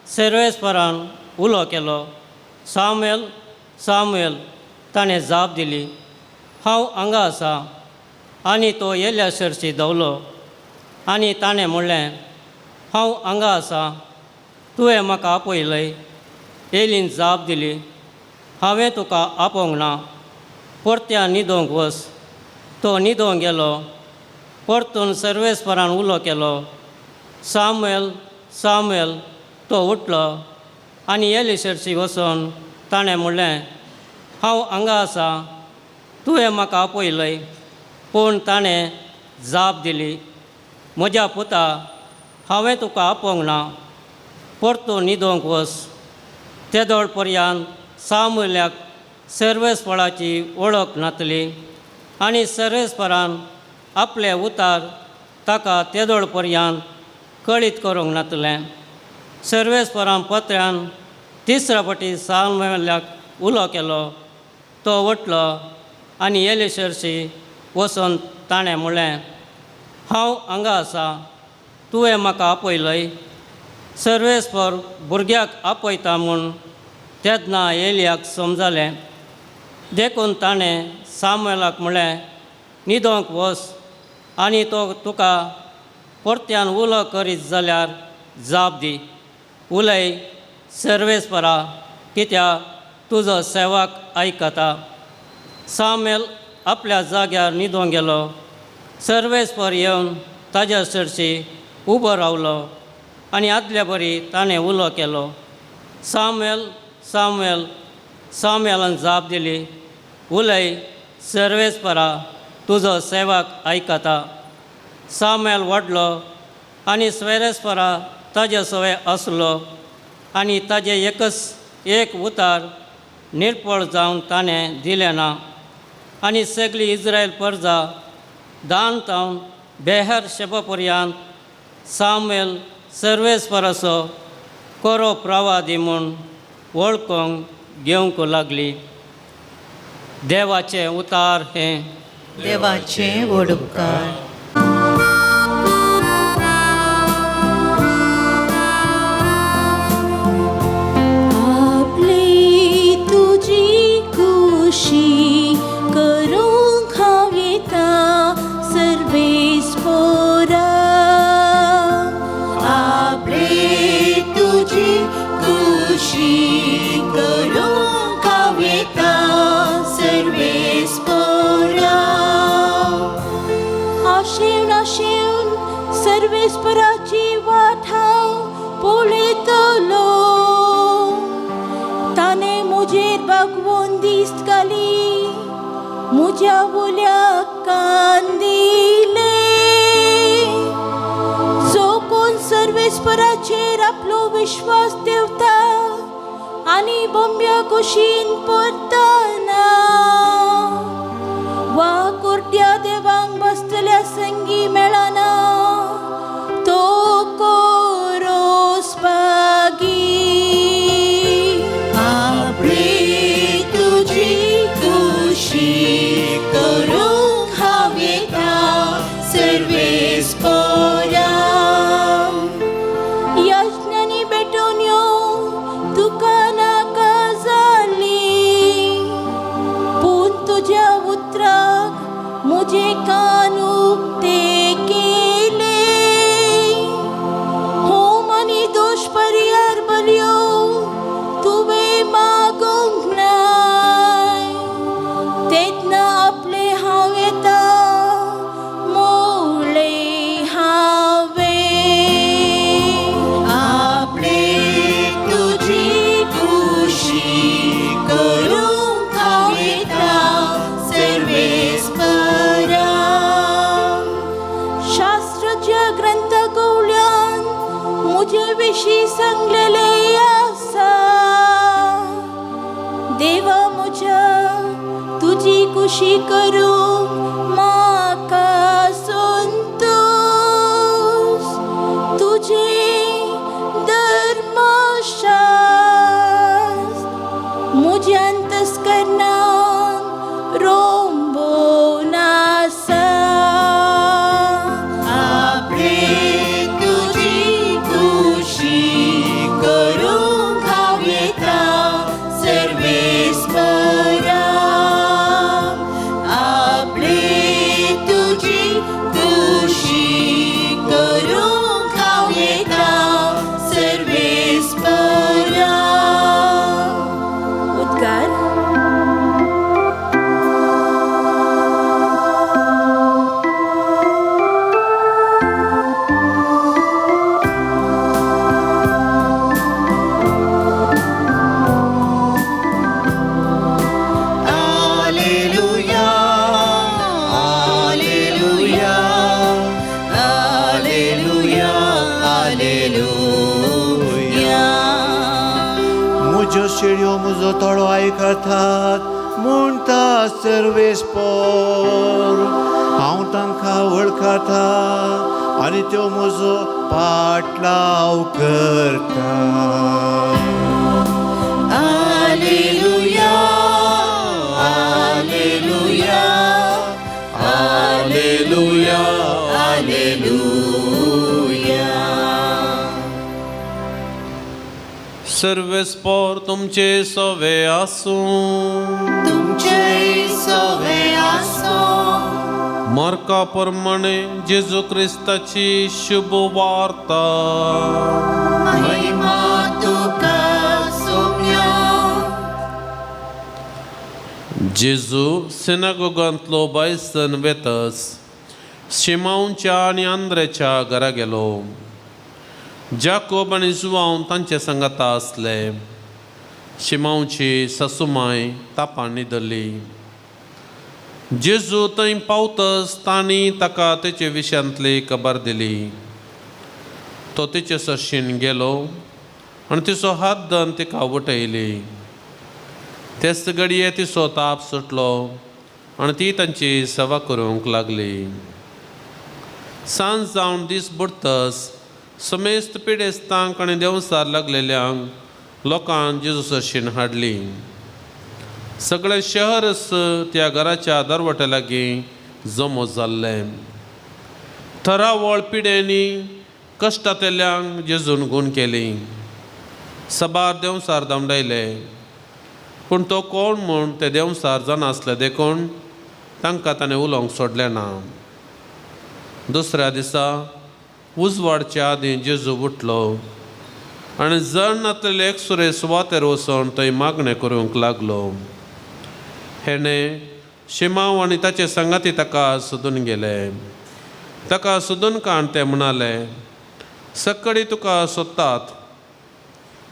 सर्वेस्परान उलो केलो, सामुएल सामुएल. ताणें जाप दिली, हांव हांगा आसा. आनी तो येल्या सरशी धांवलो आनी ताणें म्हणलें, हांव हांगा आसा, तुवें म्हाका आपयलय. एलीन जाप दिली, हांवें तुका आपोवंक ना, परत्या न्हिदोंक वच. तो न्हिदोंक गेलो. परतून सर्वेस्परान उलो केलो, सामुएल सामुएल. तो उठलो आनी एली सरशी वचून ताणें म्हणलें, हांव हांगा आसा, तुवें म्हाका आपयलय. पूण ताणें जाप दिली, म्हज्या पुता, हांवें तुका आपोवंक ना, परतून न्हिदोंक वच. तेदोळ पर्यंत सामुल्याक सर्वेस्पराची वळख नातली आनी सर्वेस्परान आपले उतार ताका तेदोळ पर्यंत कळीत करूंक नातलें. सर्वेस्परान पत्र्यान तिसऱ्या फावटी सामुएलाक उलो केलो. तो उठलो आनी एलिशर्शी वचून ताणें म्हणलें, हांव हांगा आसा, तुवें म्हाका आपयलय. सर्वेस्पर भुरग्याक आपयता म्हूण तेन्ना एलियाक समजलें. देखून ताणें सामुएलाक म्हणलें, न्हिदोंक वच आनी तो तुका परत्यान उलो करीत जाल्यार जाप दी, उलय सर्वेस्परा, कित्याक तुजो सेवक आयकता. सामुएल आपल्या जाग्यार न्हिदोंक गेलो. सर्वेस्पर येवन ताज्या सरशी उबो रावलो आनी आदल्या बरी ताणें उलो केलो, सामुएल, सामुएल. सामुएलान जाप दिली, उलय सर्वेस्परा, तुजो सेवक आयकता. सामुएल वाडलो आनी सर्वेस्परा ताजे सवे आसलो आनी ताजें एकच एक उतार निर्पळ जावन ताणें दिलें ना. आनी सगळी इस्रायल परजा दान तावन बेहर शेबा पर्यंत सामुएल सर्वेस्पराचो कोरो प्रवादी म्हूण वळखूंक घेवंक लागली. देवाचें उतार हें. देवाचे व्हड उपकार. आपली तुजी खुशी करूंक हांव येता सर्वेस्पोरा. आपली तुजी खुशी करूंक हांव येता सर्वेस्पोरा. आशेवन आशेवन सर्वेस्पराची वाट हांव पळयतलो. ताणें म्हजेर बागवोन दिस्त घाली, म्हज्या उल्याक कान दिले. जो कोण सर्वेस्पराचेर आपलो विश्वास देवता आनी बोंब्या कुशीन परतना वा कुर्ट्या देवांक बसतल्या संगी मेळना, तो कोरोस बागी. आपली तुजी खुशी करूंक हांव येता सर्वेस्पोरा. याचनांनी भेटून यो तुका नाका जाली, पूण तुज्या उतराक म्हजे कान उक्ते केले. होम आनी दोश परिहार बलयो तुवें मागूंक नाय, तेन्ना आपले हांव येता मोळ्ळें हांवें. आपले तुजी खुशी करूंक हांव येता सर्वेस्परा. शास्त्राच्या ग्रंथा गोवल्यान म्हजे विशीं सांगलेलें आसा. देवा म्हज्या तुजी खुशी करूंक म्हाका संतोश, तुजें धर्मशास्त्र म्हज्या अंतस्करणान रोंबोवन आसा. आपले तुजी खुशी करूंक हांव येता सर्वेस्परा. आपले शेळयो म्हजो ताळो आयकतात म्हणटा सर्वेस्पोर. हांव तांकां वळखता आनी त्यो म्हजो पाटलाव करता. Alleluia, alleluia, alleluia, alleluia. सर्वेस्पोर तुमचे सोवे आसूं. तुमचे सोवे आसूं. मार्का प्रमाणे जेजू क्रिस्ताची शुभ वार्ता. महिमा तुका सोम्या. जेजू सिनागोगांतलो बायसन वेतस शिमांवच्या आनी आंद्रेच्या घरा गेलो. जाकोब आनी जुवांव तांचे सांगाता आसले. शिमांवची सासुमाय तापान न्हिदली. जेजू थंय पावतच तांणी ताका तेचे विशयांतली खबर दिली. तो तेचे सरशीन गेलो आनी तिचो हात धरून तिका उठयली. तेच घडये तिचो ताप सुटलो आनी ती तांची सेवा करूंक लागली. सांज जावन दीस बुडतच समेस्त पिडेस्तांक आनी देंवसार लागलेल्यांक लोकांक जेजू सरशीन हाडली. सगळें शहरच त्या घराच्या दरवट्या लागीं जमो जाल्लें. थरावळ पिड्यांनी कश्टांतल्यांक जेजून गूण केली. सबार देंवसार धांवडायले, पूण तो कोण म्हूण ते देंवसार जाणासले देखून तांकां ताणें उलोवंक सोडलें ना. दुसऱ्या दिसा उजवाडच्या आदीं जेजू उठलो आनी जण नातलेले एकसुरे सुवातेर वचून थंय मागणें करूंक लागलो. हेणें शिमांव आनी ताचे सांगाती ताका सोदून गेले. ताका सोदून काण ते म्हणाले, सकाळीं तुका सोदतात.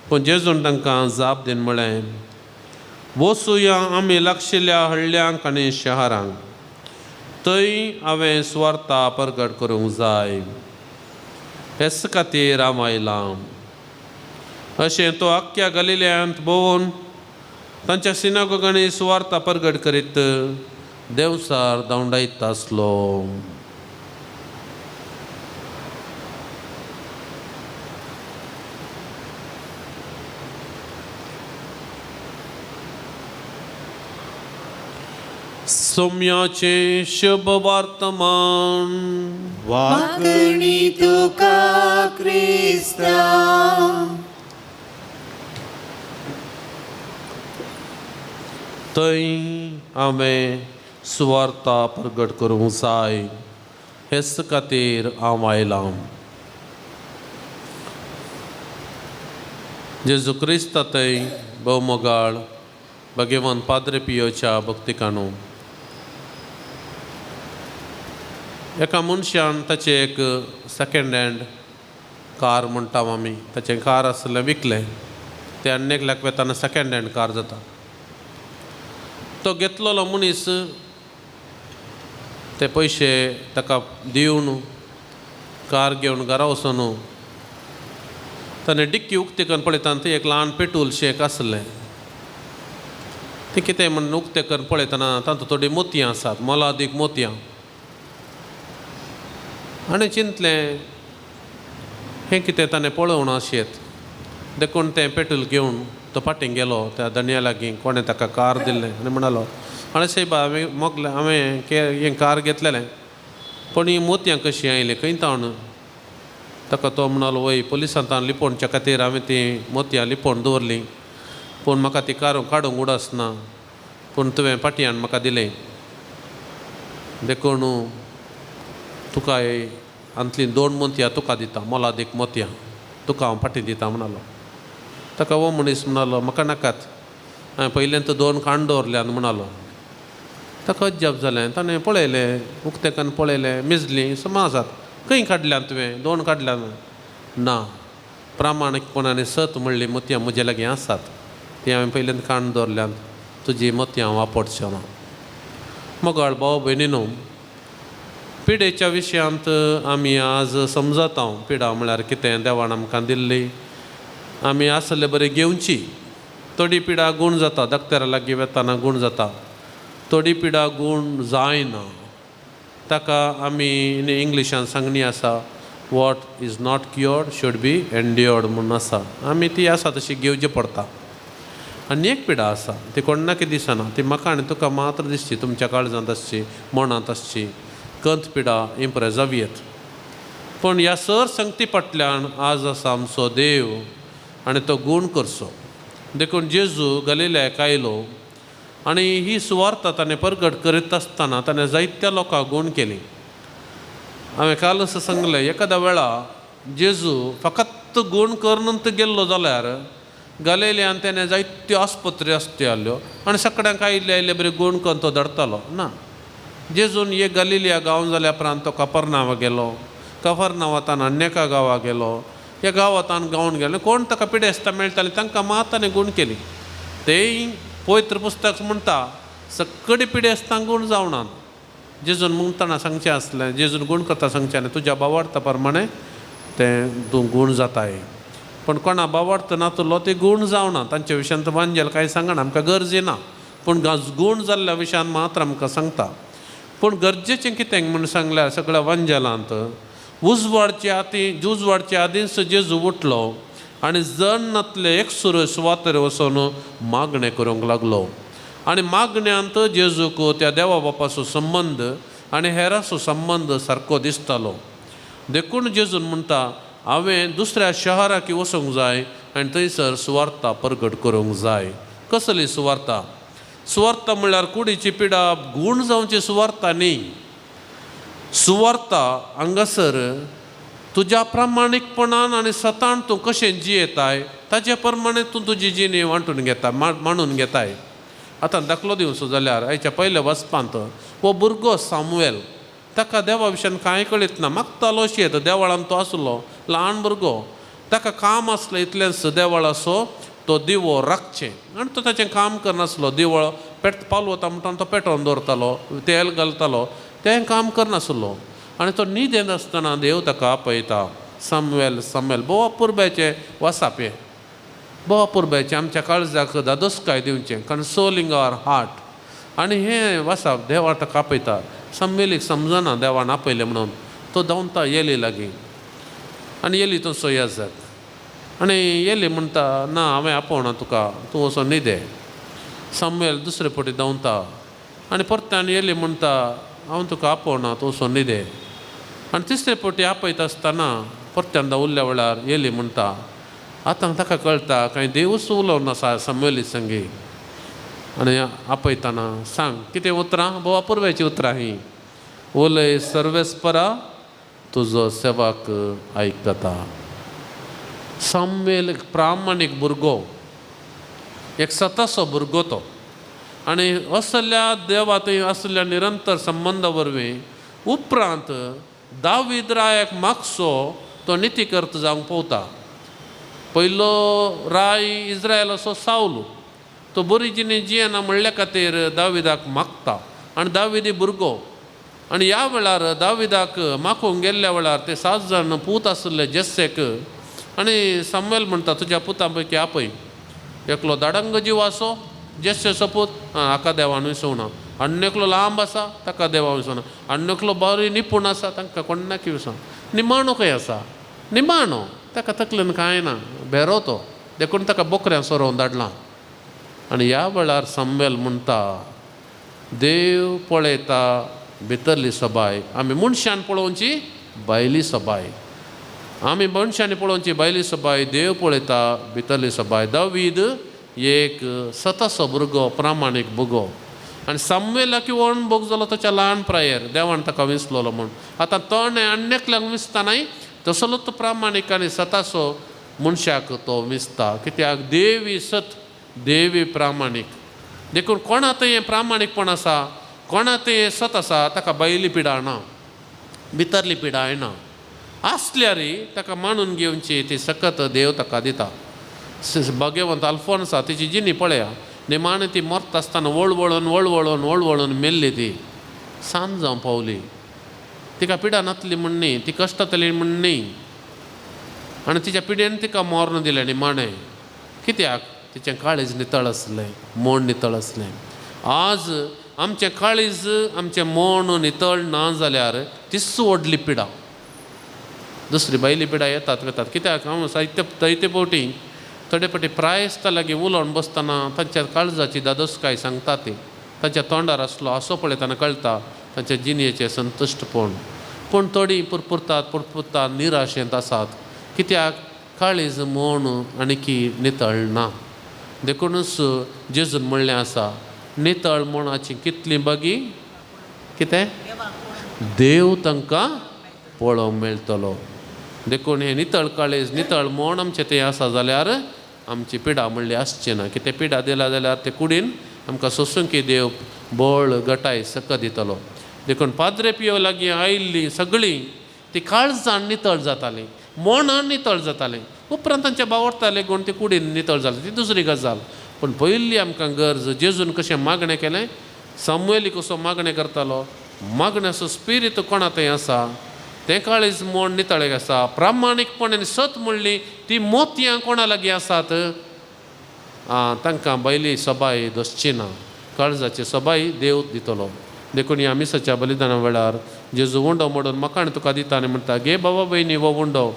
पूण जेजून तांकां जाप दीन म्हळें, वचुया आमी लागशिल्ल्या हळ्ळ्यांक आनी शहरांक, थंय हांवें सुवार्ता परगट करूंक जाय, हेच खातीर हांव आयलां. अशें तो आख्ख्या गलिल्यांत भोंवून तांच्या सिनागोगांनी सुवार्ता परगट करीत देंवसार धांवडायत आसलो. सोम्याचें शुभ वर्तमान. वागणी तुका क्रिस्ता. थंय हांवें सुवार्ता प्रगट करूंक जाय, हेच खातीर हांव आयलां. जेजू क्रिस्ता थंय भोवमोगाळ भगवान पाद्रे पियोच्या भक्तिकानू एका मनशान ताचें एक सेकेंड हँड कार म्हणटा आमी, ताचें कार आसलें विकलें. तें आनी एकल्याक वेताना सेकेंड हँड कार जाता. तो घेतलेलो मनीस ते पयशे ताका दिवन कार घेवन घरा वचून ताणें डिक्की उक्ती करून पळयता थंय एक ल्हान पेटूल शें एक आसलें. तें कितें म्हणून उक्तें करून पळयतना तातूंत थोडीं मोतयां आसात, मोलादीक मोतयां. आनी चिंतलें हें कितें ताणें पळोवण अशेंत, देखून तें पेटूल घेवन तो फाटीं गेलो त्या धनया लागीं कोणें ताका कार दिल्लें आनी म्हणालो, आनी सायबा हांवें मोगलें, हांवें हें कार घेतलेलें, पूण हीं मोतयां कशीं आयलीं खंय तावन? ताका तो म्हणालो, वय पुलिसां तावन लिपोवच्या खातीर हांवें तीं मोतयां लिपोवन दवरलीं, पूण म्हाका ती कार काडूंक उडास ना, पूण तुवें फाटल्यान म्हाका दिलें, देखून तुका हांतलीं दोन मोतयां तुका दिता, मोलादीक मोतयां तुका हांव फाटीं दिता म्हणालो. ताका हो मनीस म्हणालो, म्हाका नाकात, हांवें पयल्यान दोन काण दवरल्यात म्हणालो. ताका अजाप जालें. ताणें पळयलें, उक्तें करून पळयलें, मेजलीं समा आसात. खंय काडल्यात तुवें? दोन काडल्यात? ना, प्रामाणीकपणान सत म्हणली मोतयां म्हजे लागीं आसात, ती हांवें पयल्यान काण दवरल्यात, तुजी मोतयां हांव वापरचो ना. मोगाळ भाव भयणीनो, पिडेच्या विशयांत आमी आज समजता. पिडा म्हळ्यार कितें, देवान आमकां दिल्ली, आमी आसले बरी घेवची. थोडी पिडा गूण जाता, दक्तेरा लागीं वेताना गूण जाता, थोडी पिडा गूण जायना. ताका आमी इंग्लिशान सांगणी आसा, what is not cured should be endured म्हूण आसा. आमी ती आसा तशी घेवची पडटा. आनी एक पिडा आसा ती कोणाक दिसना, ती म्हाका आनी तुका मात्र दिसची, तुमच्या काळजांत आसची, मनांत आसची, कंत पिडा इम्प्रेस जावयेत. पूण ह्या सर संगती फाटल्यान आज आसा आमचो देव आनी तो गूण करचो. देखून जेजू गलिल्याक आयलो आनी ही सुवार्ता ताणें परगट करीत आसतना ताणें जायत्या लोकांक गूण केली. हांवें कालच सांगलें, एखाद्या वेळा जेजू फकत गूण करून गेल्लो जाल्यार गलिल्यान तेणें जायत्यो आस्पत्री आसत्यो आनी सगळ्यांक आयिल्ले आयिल्ले बरे गूण करून तो धाडटालो ना. जेजून एक गलिलिया गांव जाल्या उपरांत तो कफरनांवा गेलो, कफरनांवांतान अन्य एका गांवाक गेलो, ह्या गांवांतान गावन गेलो. कोण ताका पिडेस्तां मेळटालीं तांकां मात ताणें गूण केली. तेय पवित्र पुस्तक म्हणटा सगळीं पिडेस्तांक गूण जावना. जेजून म्हणटना सांगचें आसलें, जेजून गूण करता सांगचें आनी तुज्या बावार्था प्रमाणें तें तूं गूण जाताय. पूण कोणा बावार्थ नातलो ते गूण जावना. तांच्या विशयांत वांजेल कांय सांगना, आमकां गरज ना. पूण गूण जाल्ल्या विशयान मात्र आमकां सांगता. पूण गरजेचें कितें म्हूण सांगल्यार सगळ्या वांजेलांत उजवाडचे आदी उजवाडचे आदींच जेजू उठलो आनी जण नातले एकसुरो सुवातेर वचून मागणें करूंक लागलो. आनी मागण्यांत जेजूक त्या देवा बापाचो संबंद आनी हेराचो संबंद सारको दिसतालो. देखून जेजून म्हणटा, हांवें दुसऱ्या शहराक वचूंक जाय आनी थंयसर सुवार्ता परगट करूंक जाय. कसली सुवार्ता? सुवार्ता म्हणल्यार कुडीची पिडा गूण जावची सुवार्ता न्ही. सुवार्ता हांगासर तुज्या प्रामाणीकपणान आनी सतान तूं कशें जियेताय ताजे प्रमाणे तूं तुजी जिणी वांटून घेता, मांडून घेताय. आतां दाखलो दिवचो जाल्यार आयच्या पयल्या वचपांत हो भुरगो सामुएल, ताका देवा विशयान कांय कळीत ना, मागतालो शेत देवळान तो आसलो ल्हान भुरगो, ताका काम आसलें इतलेंच देवळाचो तो दिवो राखचें आनी तो ताचें काम करनासलो. दिवळ पेट पालवता म्हणटा तो पेटोवन दवरतालो, तेल घालतालो, तें काम करनासलो. आनी तो न्हिदेंत आसतना देव ताका आपयता, सामुएल सामुएल. भोव अपुरबायचें वासाप हें, भोव अपुरबायचें, आमच्या काळजाक धादोसकाय दिवचें, कन्सोलिंग our heart. आनी हें वासाप देवा ताका आपयता. सामुएलीक समजना देवान आपयलें म्हणून, तो धांवता येली लागीं आनी येली तसो याजक आनी येली म्हणटा, ना हांवें आपोवना तुका, तूं वचोन न्हिदे. सामुएल दुसरे फावटी धांवता आनी परत्यान येली म्हणटा, हांव तुका आपोवना, तूं वचोन न्हिदे. आनी तिसरे फावटी आपयता आसतना परत्यान उरल्या वेळार येली म्हणटा, आतां ताका कळटा कांय देवूच उलोवन आसा सामुएली संगी. आनी आपयतना सांग कितें उतरां, भोव अपुरबायचीं उतरां हीं, उलय सर्वेस्परा तुजो सेवाक आयकता. सामुएल एक प्रामाणीक भुरगो, एक सतासो भुरगो तो. आनी असल्या देवा थंय असल्या निरंतर संबंदा वरवीं उपरांत दावीद रायाक मागसो तो नितीकर्त जावंक पवता. पयलो राय इस्रायलाचो सावलू, तो बरी जिणी जियेना म्हणल्या खातीर दाविदाक मागता आनी दाविदी भुरगो. आनी ह्या वेळार दाविदाक मागूंक गेल्ल्या वेळार ते 7 जाण पूत आशिल्ले जेस्सेक. आनी सामुएल म्हणटा, तुज्या पुतां पैकी आपय एकलो दाडंग जीव आसो जेस्सेचो पूत, हाका देवान विसवना. आनी एकलो लांब आसा ताका देवान विसवना. आनी एकलो बरी निपूण आसा तांकां कोण्णाक विसवना. निमाणो खंय आसा? निमाणो ताका तकलेन कांय ना, भेरो तो, देखून ताका बोकऱ्यां सोरोवन धाडलां. आनी ह्या वेळार सामुएल म्हणटा, देव पळयता भितरली सबाय, आमी मनशान पळोवची भायली सबाय, आमी मनशांनी पळोवची भायली सबाय, देव पळयता भितरली सबाय. दावीद एक सतासो भुरगो, प्रामाणीक भुरगो. आनी सामुएलाक व्हड भोग जालो ताच्या ल्हान प्रायेर, देवान ताका विसलोलो म्हूण. आतां तोणें आनी एकल्याक विसता न्हय, तसलोच तो प्रामाणीक आनी सतासो मनशाक तो विसता. कित्याक देवी सत, देवी प्रामाणीक. देखून कोणा थंय हें प्रामाणीकपण आसा, कोणा थंय हें सत आसा, ताका भायली पिडा ना, भितरली पिडा येना. आसल्यार ताका मानून घेवची ती सकत देव ताका दिता. भाग्यवंत अल्फोन्सा तिची जिणी पळया, निमाणें ती मरता आसतना वळवळून वळवळून वळवळून मेल्ली, ती सांज जावं पावली. तिका पिडा नातली म्हण न्ही, ती कश्टातली म्हण न्ही, आनी तिच्या पिडेन तिका मर्ण दिलें निमाणें. कित्याक? तिचें काळीज नितळ आसलें, मोण नितळ आसलें. आज आमचें काळीज आमचें मोण नितळ ना जाल्यार तीच व्हडली पिडा. दुसरी भायली पिडा येतात वेतात. कित्याक हांव साहित्य जायते फावटी थोडे फावटी प्रायस्ता लागीं उलोवन बसतना तांच्या काळजाची दादोसकाय सांगता ती तांच्या तोंडार आसलो असो पळयतना कळटा तांच्या जिणेचें संतुश्टपण. पूण थोडीं पुरपुरतात पुरपुरतात निराशेंत आसात. कित्याक काळीज मोण आनीकी नितळ ना. देखूनच जेजून म्हणलें आसा नितळ मनाची कितलीं बगी कितें देव तांकां पळोवंक मेळटलो. देखून हें नितळ काळीज नितळ मोण आमचें तें आसा जाल्यार आमची पिडा म्हणली आसची ना. कितें पिडा दिला जाल्यार ते कुडीन आमकां सोसूंक देव बळ गटाय सकत दितलो. देखून पाद्रे पियो लागीं आयिल्लीं सगळीं ती काळजान नितळ जातालीं, मोणान नितळ जातालीं. उपरांत तांच्या बावडताले गुण ती कुडीन नितळ जाली, ती दुसरी गजाल. पूण पयली आमकां गरज जेजून कशें मागणें केलें, सामुएली कसो मागणें करतालो, मागण्याचो स्पिरीत कोणा थंय आसा, तें काळीज मोण नितळ आसा, प्रामाणीकपणान सत म्हणली ती मोतयां कोणा लागीं आसात तांकां भायली सबाय दसची ना, काळजाची सबाय देव दितलो. देखून ह्या मिसाच्या बलिदाना वेळार जेजू उंडो मोडून म्हाका आनी तुका दिता आनी म्हणटा, गे बाबा भयणी हो उंडो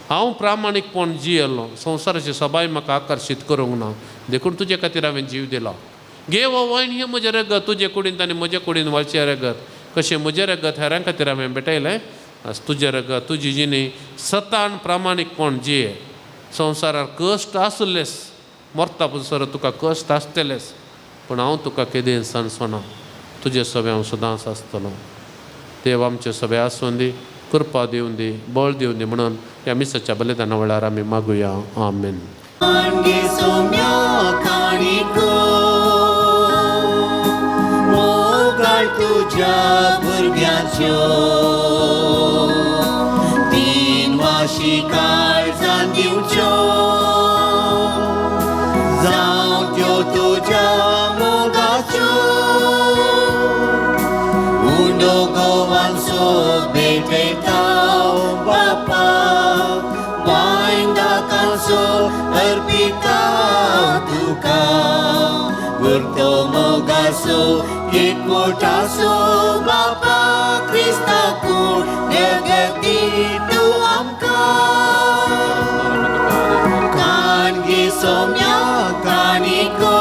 हांव प्रामाणीकपण जियेलो, संवसाराची सबाय म्हाका आकर्शीत करूंक ना, देखून तुजे खातीर हांवें जीव दिलो. गे हो वायन हें म्हजें रगत तुजे कुडींत आनी म्हजे कुडीन व्हाळचें रगत, कशें म्हजें रगत हेरां खातीर हांवें भेटयलें, आज तुजें रगत तुजी जिणी सतान प्रामाणीकपण जिये. संवसारार कश्ट आसलेच, मरता पसर तुका कश्ट आसतलेच, पूण हांव तुका केदें सांसना, तुजे सगळें हांव सदांच आसतलो. देव आमचे सगळे आसून दी, कृपा दिवन दी, बळ दिवन दी म्हणून ह्या मिसाच्या बलिदाना वेळार आमी मागुया. आमेन. मोगाळ तुज्या भुरग्यांच्यो तीन वाशी काळजान दिवच्यो, जावं त्यो तुज्या मोगाच्यो. उंडो गोवांचो भेटयता बापा, वायन दाकांचो अर्पिता तुका, गुर्तो मोगाचो एकवटाचो बापा क्रिस्ता कूड जगती तूं आमकां. काणगी सोम्या काणिको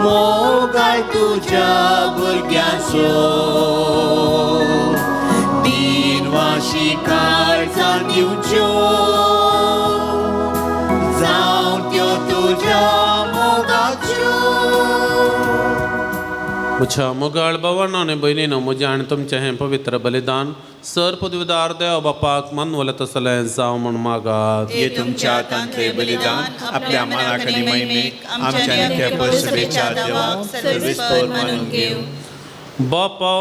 मोगाळ तुज्या भुरग्यांचो, तीन वाशी काळजान दिवच्यो, जावं त्यो तुज्या मोगाच्यो. म्हज्या मोगाळ भावांनो आनी भयणीनो, म्हजें आनी तुमचें हें पवित्र बलिदान सर पदवीदार देव बापाक मानवलें तसलें जावं म्हूण मागात. हे तुमच्या हातांतलें बलिदान आपल्या मनाक आनी महिमेक आमच्या नित्य परिसभेच्या देवाक सर्वेस्पर मानून घेवं. बापा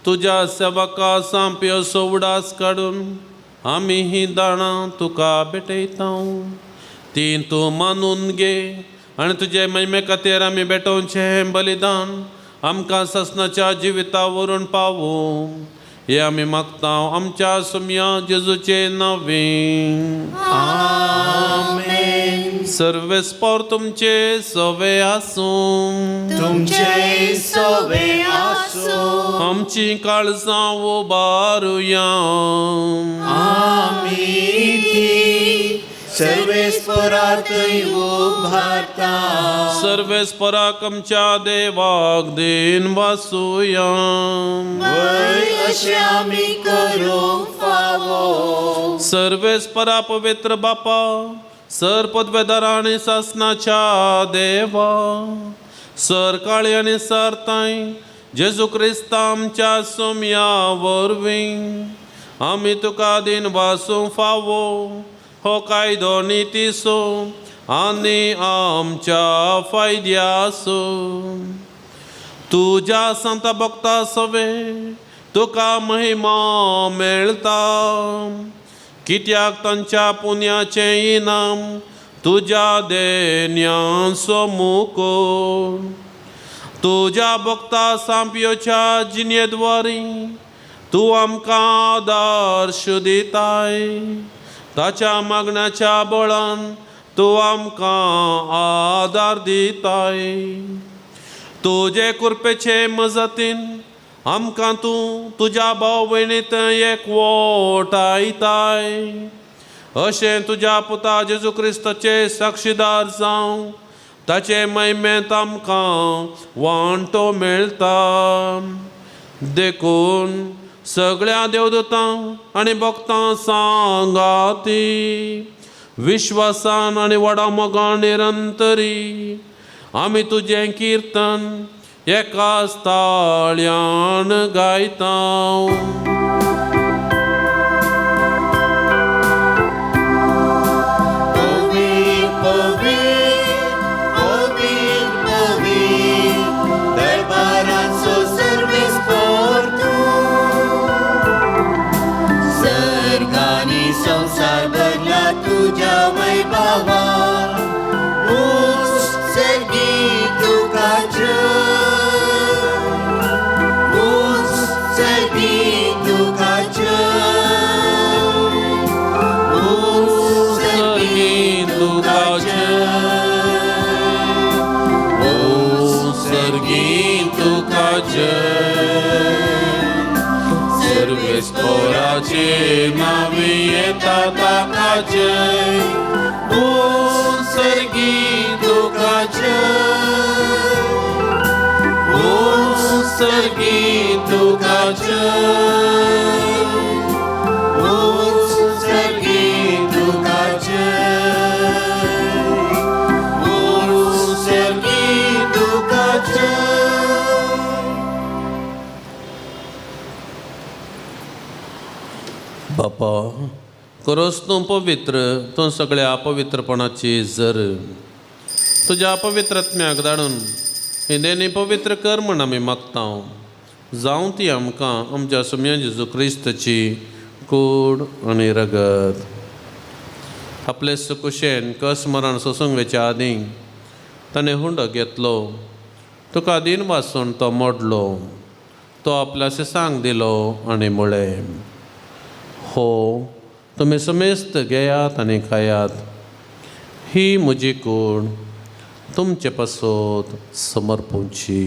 तुज्या सेवका सांप्यो उडास काडून आमी ही दाणां तुका भेटयता, ती तूं मानून घे आनी तुजे महिमे खातीर आमी भेटोवचें हें बलिदान आमकां ससनाच्या जिविता व्हरून पावूं, हे आमी मागता आमच्या सुमया जेजूचे नांवे. आमेन. सर्वेस्पर तुमचे सवे आसूं, तुमचे सवे आसूं. आमची काळजां उबारुया. आमी ती सर्वेस्परातय उभारता. सर्वेस्पराक आमच्या देवाक दिन वासुया. वय अशें आमी करूंक फावो. सर्वेस्परा पवित्र बापा, सर पदवेदार आनी सासनाच्या देवा, सर काळी आनी सर ताय जेजू क्रिस्ता आमच्या सोम्या वरवीं आमी तुका दिन वासूंक फावो हो कायदो नितीसो आनी आमच्या फायद्यासो. तुज्या संत भक्ता सवे तुका महिमा मेळटा, कित्याक तांच्या पुण्याचें इनाम तुज्या देन्यांचो मुकोर. तुज्या भक्ता सांप्योच्या जिणेद्वारी तूं आमकां आदर्श दिताय, ताच्या मागण्याच्या बळान तूं आमकां आदार दिताय. तुजे कृपेचे मजतीन आमकां तूं तुज्या भाव भयणीत एकवटायताय. अशें तुज्या पुता जेजू क्रिस्ताचे साक्षीदार जावं ताचे महिमेंत आमकां वांटो मेळटा. देखून सगळ्या देवदूतां आनी भक्तां सांगाती विश्वासान आनी व्हडा मोगान निरंतरी आमी तुजें किर्तन एकाच ताळ्यान गायता. सर्वेस्पोराचे नावी येता ताका जय, ओ सर्गी तुका जय, ओ सर्गी तुका जय, ओ सर्गी तुका जय, ओ सर्गी तुका जय. बापा करोस तूं पवित्र, तूं सगळ्या पवित्रपणाची जर तुज्या पवित्रत्म्याक धाडून ही देणी पवित्र कर म्हण आमी मागता. जावं ती आमकां आमच्या सोम्या जेजू क्रिस्ताची कूड आनी रगत. आपले सुकुशेन कस मरण सोसूंक वेच्या आदीं ताणें हुंडो घेतलो, तुका दीन वासून तो मोडलो, तो आपल्या शिसांक दिलो आनी म्हळें, हो तुमी समेस्त घेयात आनी खायात, ही म्हजी कूड तुमचे पासत समर्पूची.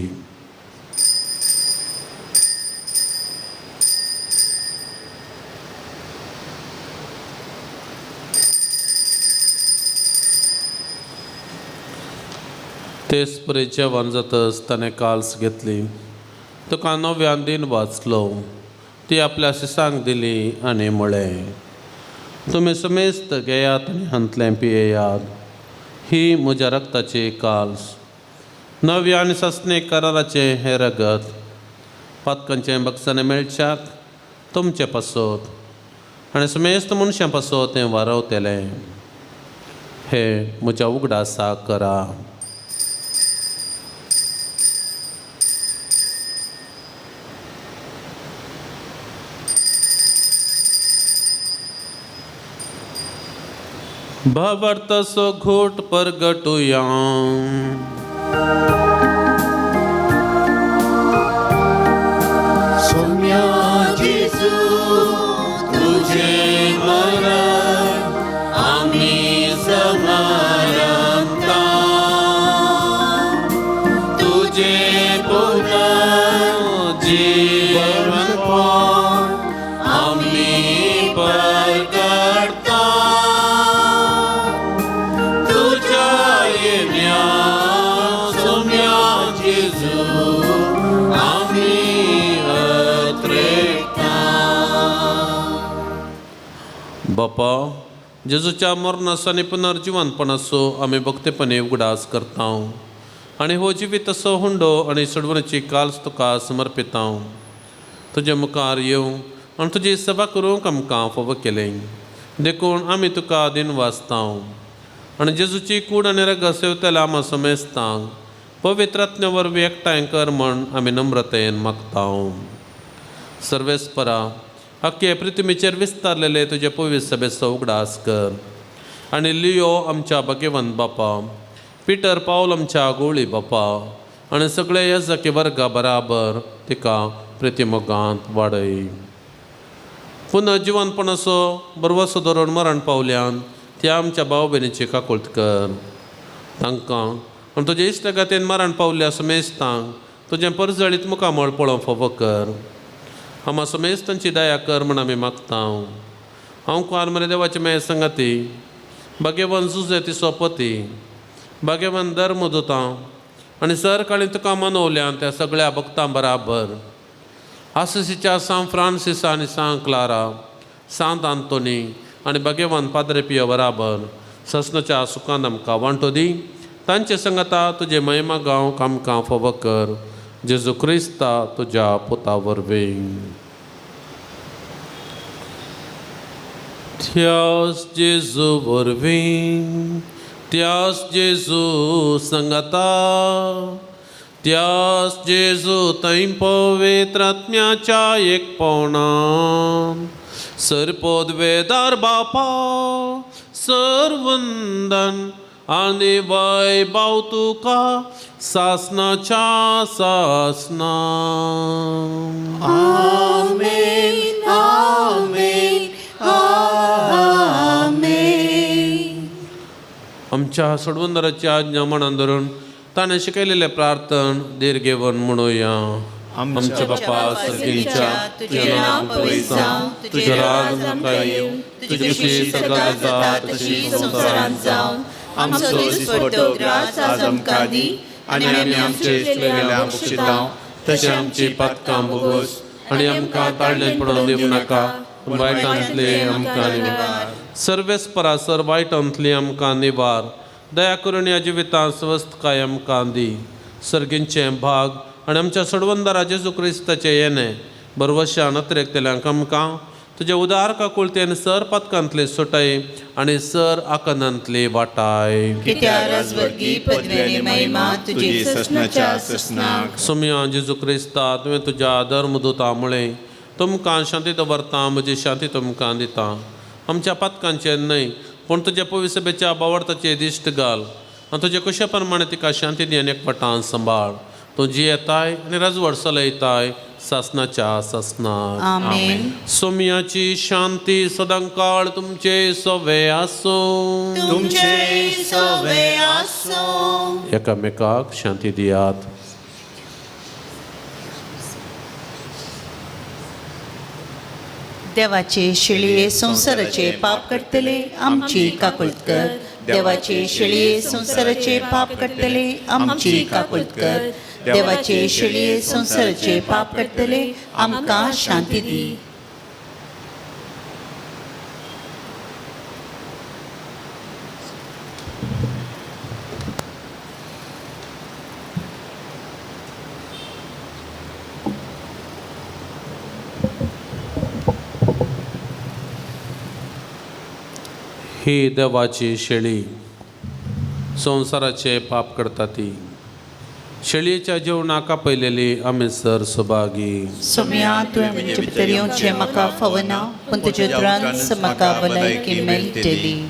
तेच परी जेवण जातच ताणें काल्स घेतली, तुका नव्यान दीन वाचलो, ती आपल्या शिसांक दिली आनी म्हळें, तुमी समेस्त घेयात आनी हांतलें पियेयात, ही म्हज्या रक्ताची काल्स, नव्या आनी सासणे कराराचें हें रगत पातकांचें बक्षाणें मेळच्याक तुमचे पासत आनी समेस्त मनशां पासत तें वारवतलें. हें म्हज्या उगडासाक करा. भावार्थ सो घोट परगटुया. सोम्या जेजू तुझे मरण आमी समारंता, तुझे पुनर्जीवनपण आमी परगटता. बापा जेजूच्या मरणाचो आनी पुनर्जिवनपणाचो आमी भक्तेपणी उगडास करता आनी हो जिवीत असो हुंडो आनी सोडवणेची काल्स तुका समर्पिता. तुजे मुखार येवं आनी तुजी सेवा करूंक आमकां फावो केलें देखून आमी तुका दिन वाचता आनी जेजूची कूड आनी रगत सेवतल्या आमा समेस्तांक पवित्र आत्म्या वरवीं एकठांय कर म्हण आमी नम्रतेन मागता. सर्वेस्परा अख्खे पृथ्वीचेर विस्तारलेले तुजे पवित्र सभेचो उगडास कर आनी लियो आमच्या भगवंत बापा, पिटर पावल आमच्या गोळी बापा आनी सगळे यजकी वर्गा बराबर तिका प्रितीमोगांत वाडय. पुनः जिवनपणाचो बरवसो धरून मरण पावल्यान त्या आमच्या भाव भयणीची काकुळट कर. तांकां आनी तुजे इश्टगातेन मरण पावल्या समेस्तांक तुजें परजळीत मुखामळ पळोवंक फावो कर. आमा समेस्तांची दया कर म्हूण आमी मागता. हांव कुवार मरे देवाचे मेळ संगाती भाग्यवान जुजे ती सोपती भाग्यवान धर्म दुतां आनी सर काळी तुका मनवल्या त्या सगळ्या भक्तां बराबर आसिसीच्या सांत फ्रांसीस आनी सांत क्लारा सांत आंतोनी आनी भाग्यवान पाद्रे पियो बराबर ससनाच्या सुखान आमकां वांटो दी. तांचे संगता तुजे महिमा गांव आमकां फावो कर. जेजू क्रिस्ता तुज्या पुता वरवीं. त्यास जेजू वरवीं, त्यास जेजू संगता, त्यास जेजू थंय पवित्र आत्म्याच्या एकपणान सरपोदवेदार बापा सरवंदन आनी वैभव तुका सासनाच्या सासना. आमेन आमेन आमेन. आमच्या सोडवंदराची आज्ञा मनान धरून ताणें शिकयलेलें प्रार्थन धीर घेवन म्हणुया. आमच्या बापा सर्गीच्या, तुजें नांव पवित्र जावं, तुजें राज आमकां येवं, तुजी खुशी स्वर्गांत जाता तशी संवसारांत जावं. आमचो दिसपट्टो ग्रास आज आमकां दी आनी आमी आमचे चुकलेल्या बक्षितांव तशें आमची पातकां भोगोस आनी आमकां ताळ्ळें पडोवन दिवं नाका, पूण वायटांतले आमकां निवार. सर्वेस्परा सर वायटांतली आमकां निवार. दया करून ह्या जिवितांत स्वस्थकाय आमकां दी. सर्गींचें भाग आनी आमच्या सोडवंदारा जेजू क्रिस्ताचें येणें बरवशान अतिरेकतल्यांक आमकां तुजे उदार काकुळतेन सर पातकांतले सुटाय आनी सर आकनांतले वाटाय. तुजी ससनाच्या ससनाक. सोम्या जेजू क्रिस्ता, तुवें तुज्या धर्मदूता मुळे तुमकां शांती दवरता, म्हजी शांती तुमकां दिता. आमच्या पातकांचेर न्हय पूण तुज्या पविसभेच्या बावडताचे दिश्ट घाल आनी तुजे कुशे प्रमाणे तिका शांती दी आनी एकवटान सांबाळ. तूं जियेताय आनी राजवट चलयताय सासनाच्या सासनाक. आमेन. सोम्याची शांती सदांकाळ तुमचे सवे आसूं. तुमचे सवे आसूं. एकामेकाक शांती दियात. देवाचे शेळये संवसाराचे पाप करतले आमची काकुळट कर. देवाचे शेळये संवसाराचे पाप करतले आमची काकुळट कर. देवाचे शेळये संवसाराचे पाप करतले आमकां शांती दी. ही देवाची शेळी संवसाराचे पाप करता ती शेळयेच्या जेवणाक आपयलेली आमी सर सुभागी. सोम्या, तुवें म्हजे भितर येवचें म्हाका फावना, पूण तुजे उपरांत म्हाका भलायकी मेळटली.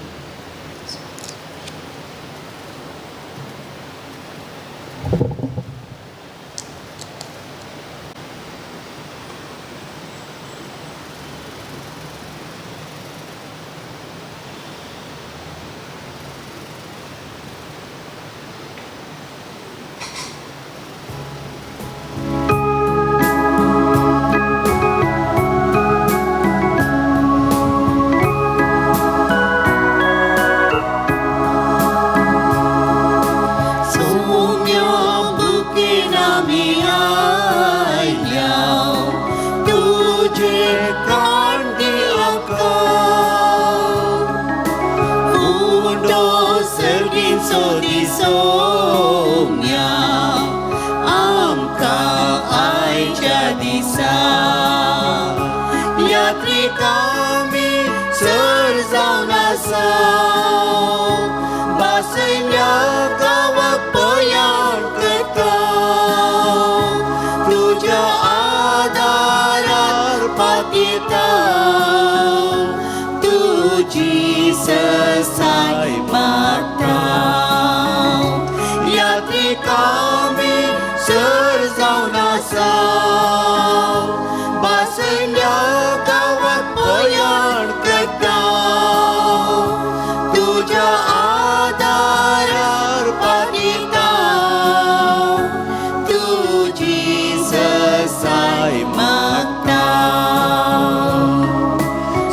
तुजी ससाय मागता.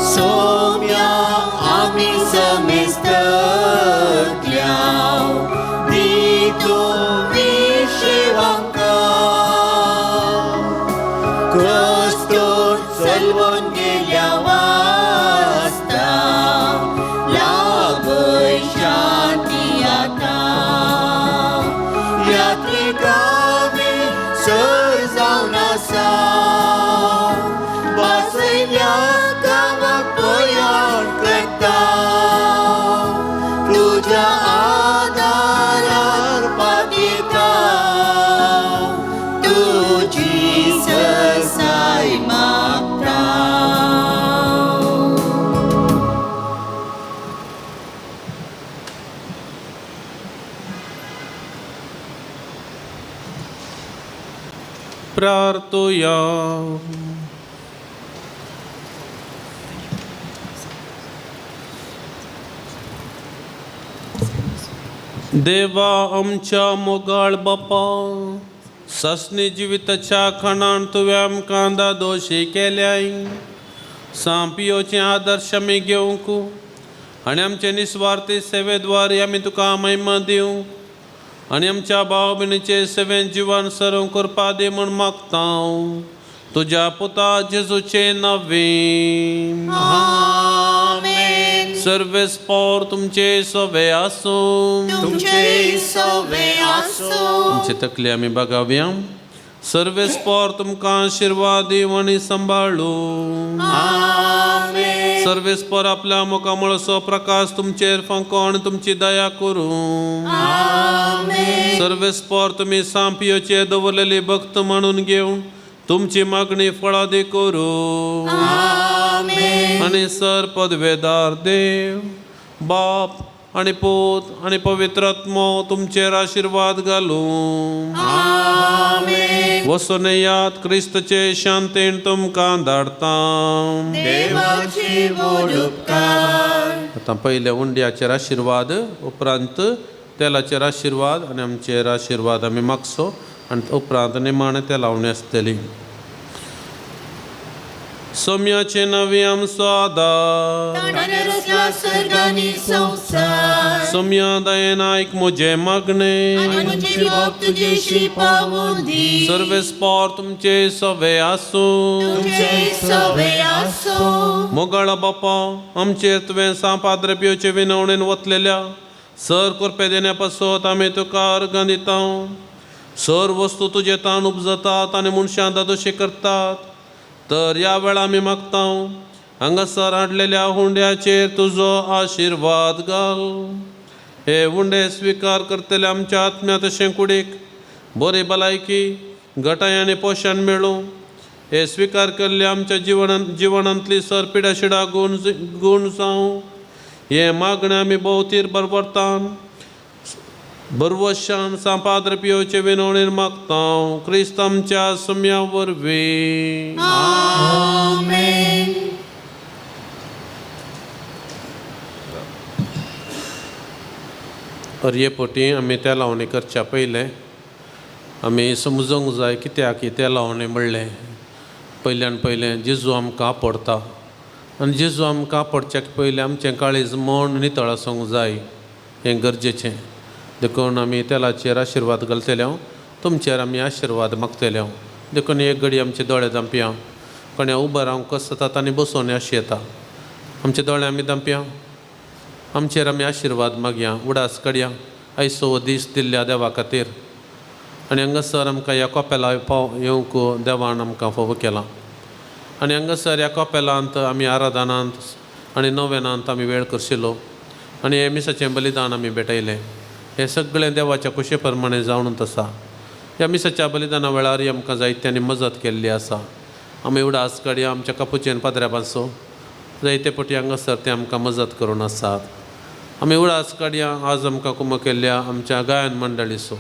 सोम्या आमी समेस्तकल्या दी तूं विशिवांका क्रिस्तून चलवून गेल्या वास्ता लाभय शांती आतां. यात्रिकामी सर जावन आसा वासयल्या गांवाक पयाण करता तुज्या आदारार पातयेता तुजी ससाय मागता. प्रार्थुया. देवा आमच्या मोगाळ बापा, सासणी जिविताच्या खणान तुवें आमकां दादोशी केल्याय. सांपियोचे आदर्श आमी घेवंक आनी आमचे निस्वार्थी सेवेद्वारे आमी तुका महिमा दिवंक आनी आमच्या भाव भयणीचे सेवेन जिवन सरूंक करपा दी म्हूण मागता तुज्या पुता जेजूचे नवीन. आमेन. सर्वेस्पोर तुमचे सवे आसूं. तुमचे सवे आसूं. तुमचे तकली आमी बगावया. सर्वेस्पोर तुमकां आशिर्वाद दिवं आनी सांबाळूं. आमेन. सर्वेस्पोर आपल्या मुखामळसो प्रकाश तुमचेर फांको आनी तुमची दया करूं. आमेन. सर्वेस्पोर तुमी सांपियोचे दवरलेली भक्त म्हणून घेवन तुमची मागणी फळादी करूं. आमेन. आनी सर पदवेदार देव बाप आनी पूत आनी पवित्र आत्मो तुमचेर आशिर्वाद घालूं. आमेन. वचून येयात, क्रिस्तचे शांतीन तुमकां धाडता. देवाची व्हड उपकार. आतां पयले उंड्याचेर आशिर्वाद, उपरांत तेलाचेर आशिर्वाद आनी आमचेर आशिर्वाद आमी मागचो आनी उपरांत निमाणें तेलावणी आसतली. सोम्याचे नवी आमचो आदार. ताणें रचला सर्ग आनी संवसार. सोम्या दयेन आयक म्हजें मागणें. आनी म्हजी बोब तुजेशी पावूं दी. सर्वेस्पोर तुमचे सवे आसूं. तुमचे सवे आसूं. मोगाळ बापा, आमचेर तुवें सांपाद्रे पिवचे विनवणेन वतलेल्या सर कोरपे देण्या पासत आमी तुका अर्गां दिता. सर वस्तू तुजे तान उपजतात आनी मनशां दादोशी करतात, तर ह्या वेळा आमी मागता हांगासर हाडलेल्या हुंड्याचेर तुजो आशिर्वाद घाल. हे हुंडे स्विकार करतले आमच्या आत्म्या तशें कुडीक बरी भलायकी, घटाय आनी पोशण मेळूं. हे स्विकार केल्ले आमच्या जिवनांतली सर पिडाशिडा गुण गुण जावं. हे मागणें आमी भोवतीर बरवरतान बरवशान सांपाद्र पियोचे विनवणेन मागता क्रिस्त आमच्या सम्या वरवीं. आमेन. अर्ये पोटी आमी त्या लावणी करच्या पयलें आमी समजूंक जाय कित्याक ही त्या लावणी म्हणलें. पयल्यान पयलें जेजू आमकां आपडता आनी जेजू आमकां आपडच्याक पयलें आमचें काळीज मन नितळ आसूंक जाय, हें गरजेचें. देखून आमी तेलाचेर आशिर्वाद घालतले, तुमचेर आमी आशिर्वाद मागतले. देखून एक घडी आमचे दोळे धांपया. कोणें उबो रावंक कस जाता आनी बसोवन अशें येता. आमचे दोळे आमी धांपया, आमचेर आमी आशिर्वाद मागया, उडास काडया आयचो हो दीस दिल्ल्या देवा खातीर. आनी हांगासर आमकां ह्या कोपेला पाव येवंक देवान आमकां फावो केलां. आनी हांगासर ह्या कोपेलांत आमी आराधनांत आनी नवेनांत आमी वेळ करशिल्लो आनी हें मिसाचें बलिदान आमी भेटयलें. हें सगळें देवाच्या खुशे प्रमाणें जावनूच आसा. ह्या मिसाच्या बलिदाना वेळार आमकां जायत्यांनी मजत केल्ली आसा. आमी उडास काडया आमच्या कापुचेन पाद्र्या पासो जायते पटी हांगासर ते आमकां मजत करून आसात. आमी उडास काडया आज आमकां कुमक केल्ल्या आमच्या गायन मंडळीचो,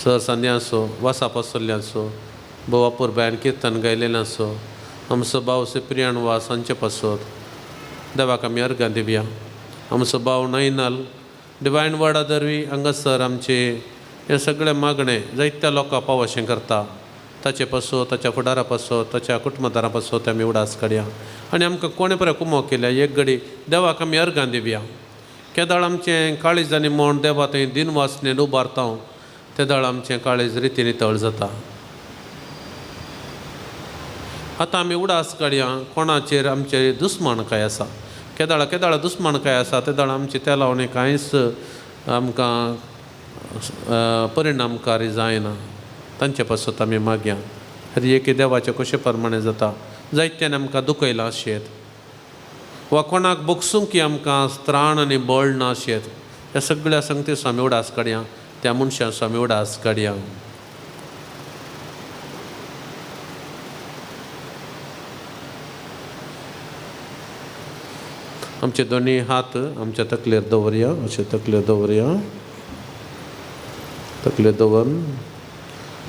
सर सांद्यांचो, वासा पासल्ल्यांचो, भोवापूर बायन किर्तन गायलेल्यांचो, आमचो भाव सिप्रियान वास हांचे पासत देवाक आमी अर्गां दिवया. आमचो भाव नैनल डिवायन वर्डा दरवी हांगासर आमचे हे सगळे मागणे जायत्या लोकां पावशें करता ताचे पासून ताच्या फुडारा पासून ताच्या कुटुंबदारा पासून ते आमी उडास काडया आनी आमकां कोणें बरें कुमो केल्या एक घडी देवाक आमी अर्गां दिवया. केदाळ आमचें काळीज आनी मोण देवा थंय दिनवासनेन उबारता तेदाळ आमचें काळीज रिती नितळ जाता. आतां आमी उडास काडया कोणाचेर आमचे दुस्मानकाय आसा. केदाळा केदाळा दुस्मानकाय आसा तेदाळ आमची तेलावणी कांयच आमकां परिणामकारी जायना. तांचे पासत आमी मागया हर एक देवाचे कशे प्रमाणे जाता जायत्यान आमकां दुखयलां आशेत वा कोणाक बोगसूंक की आमकां त्राण आनी बळ ना आशेत. ह्या सगळ्या संगतीचो आमी उडास काडया त्या मनशांचो आमी उडास काडया. आमचे दोनी हात आमच्या तकलेर दवरया अशे तकलेर दवरया तकलेर दवरून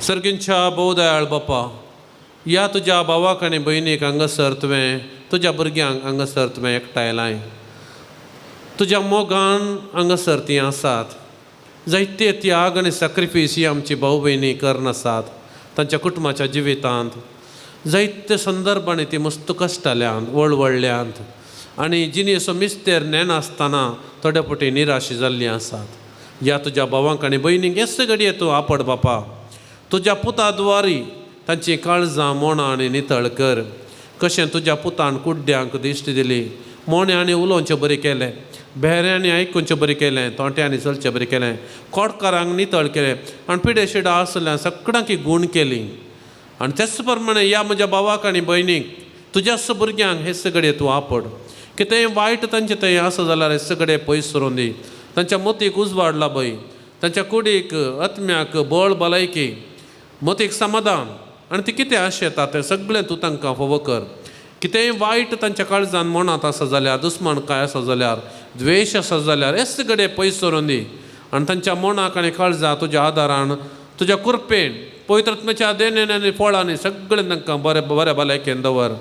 सर्गींच्या भोव दयाळ बापा ह्या तुज्या भावाक आनी भयणीक हांगासर तुवें तुज्या भुरग्यांक हांगासर तुवें एकठांयलाय तुज्या मोगान हांगासर तीं आसात. जायते त्याग आनी सॅक्रिफीस ही आमची भाव भयणी करनासात तांच्या कुटुंबाच्या जिवितांत जायते संदर्भांनी ती मस्त कश्टाल्यांत वळवळ्ळ्यांत आनी जिणेचो मिस्तेर नेनासतना थोडे फावटी निराशी जाल्लीं आसात. ह्या तुज्या भावांक आनी भयणींक हेच घडये तूं आपड बापा तुज्या पुता द्वारी तांची काळजां मोणां आनी नितळ कर. कशें तुज्या पुतान कुड्ड्यांक दिश्टी दिली मोण्यांनी आनी उलोवचें बरें केलें भेऱ्यांनी आयकुचें बरें केलें तोंट्यांनी चलचें बरें केलें कोटकारांक नितळ केलें आनी पिडेशिडा आसल्या सगळ्यांक गूण केली. आनी तेच प्रमाणे ह्या म्हज्या भावाक आनी भयणीक तुज्याच भुरग्यांक हे सगळे तूं आपड कितेंय वायट तांचें थंय आसा जाल्यार हे सगळे पयस सरून दी. तांच्या मतीक उजवाड लाबय तांच्या कुडीक आत्म्याक बळ भलायकी मतीक समाधान आनी ती कितें आशेता तें सगळें तूं तांकां फावो कर. कितेंय वायट तांच्या काळजान मनांत आसा जाल्यार दुस्मानकाय आसा जाल्यार द्वेश आसा जाल्यार हे सगळे पयस सरून दी आनी तांच्या मनाक आनी काळजा तुज्या आदारान तुज्या कृपेन पवित्र आत्म्याच्या देणेन आनी फळांनी सगळें तांकां बरें बऱ्या भलायकेन दवर.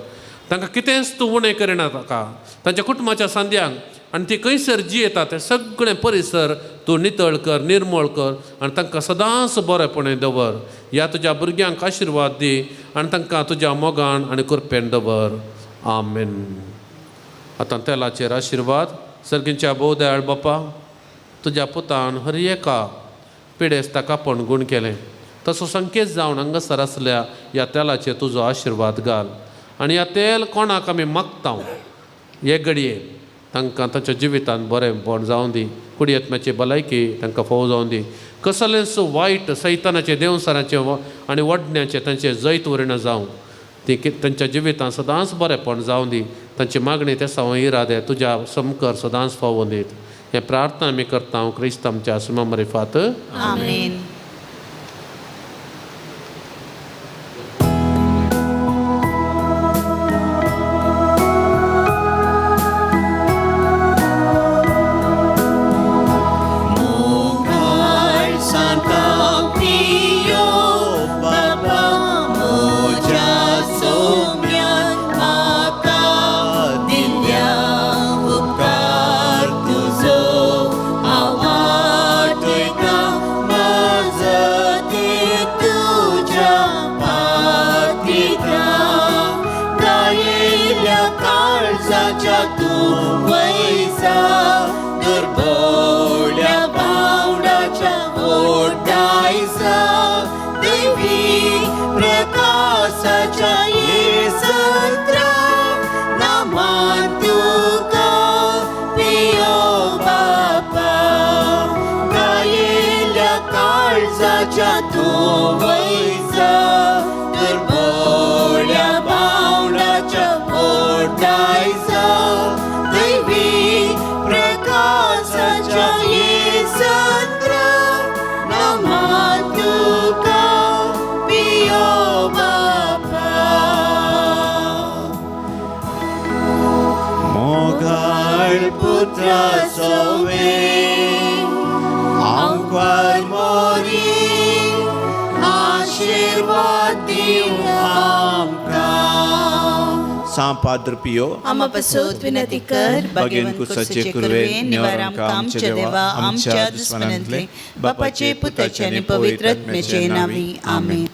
तांकां कितेंच तूं उणें करिना ताका तांच्या कुटुंबाच्या सांद्यांक आनी ती खंयसर जियेता तें सगळें परिसर तूं नितळ कर निर्मळ कर आनी तांकां सदांच बरेपणें दवर. ह्या तुज्या भुरग्यांक आशिर्वाद दी आनी तांकां तुज्या मोगान आनी कृपेन दवर. आमेन. आतां तेलाचेर आशिर्वाद. सर्गींच्या भोव दयाळ बापा तुज्या पुतान हर एका पिडेस्ताक आपूण गूण केलें तसो संकेत जावन हांगासर आसल्या ह्या तेलाचेर तुजो आशिर्वाद घाल आनी ह्या तेल कोणाक आमी मागता हे घडये तांकां तांच्या जिवितांत बरेंपण जावं दी कुडी आत्म्याची भलायकी तांकां फोव जावं दी कसलेंच वायट सैतानाचें देवसराचें आनी वडण्याचें तांचें जैत उरिना जावं ती तांच्या जिवितांत सदांच बरेंपण जावं दी तांची मागणी ते सावन इरादे तुज्या समकर सदांच फावोन दीत. हें प्रार्थना आमी करता क्रिस्त आमच्या सुमा मरिफात. आमेन. सां पाद्र पियो आमा पासत विनंती कर. बागेन कुसाचे कुरवे निवार आमकां आमच्या देवा आमच्या दुस्मनांतले, बापाचे पुताचे आनी पवित्र आत्म्याचे नांवी, आमेन.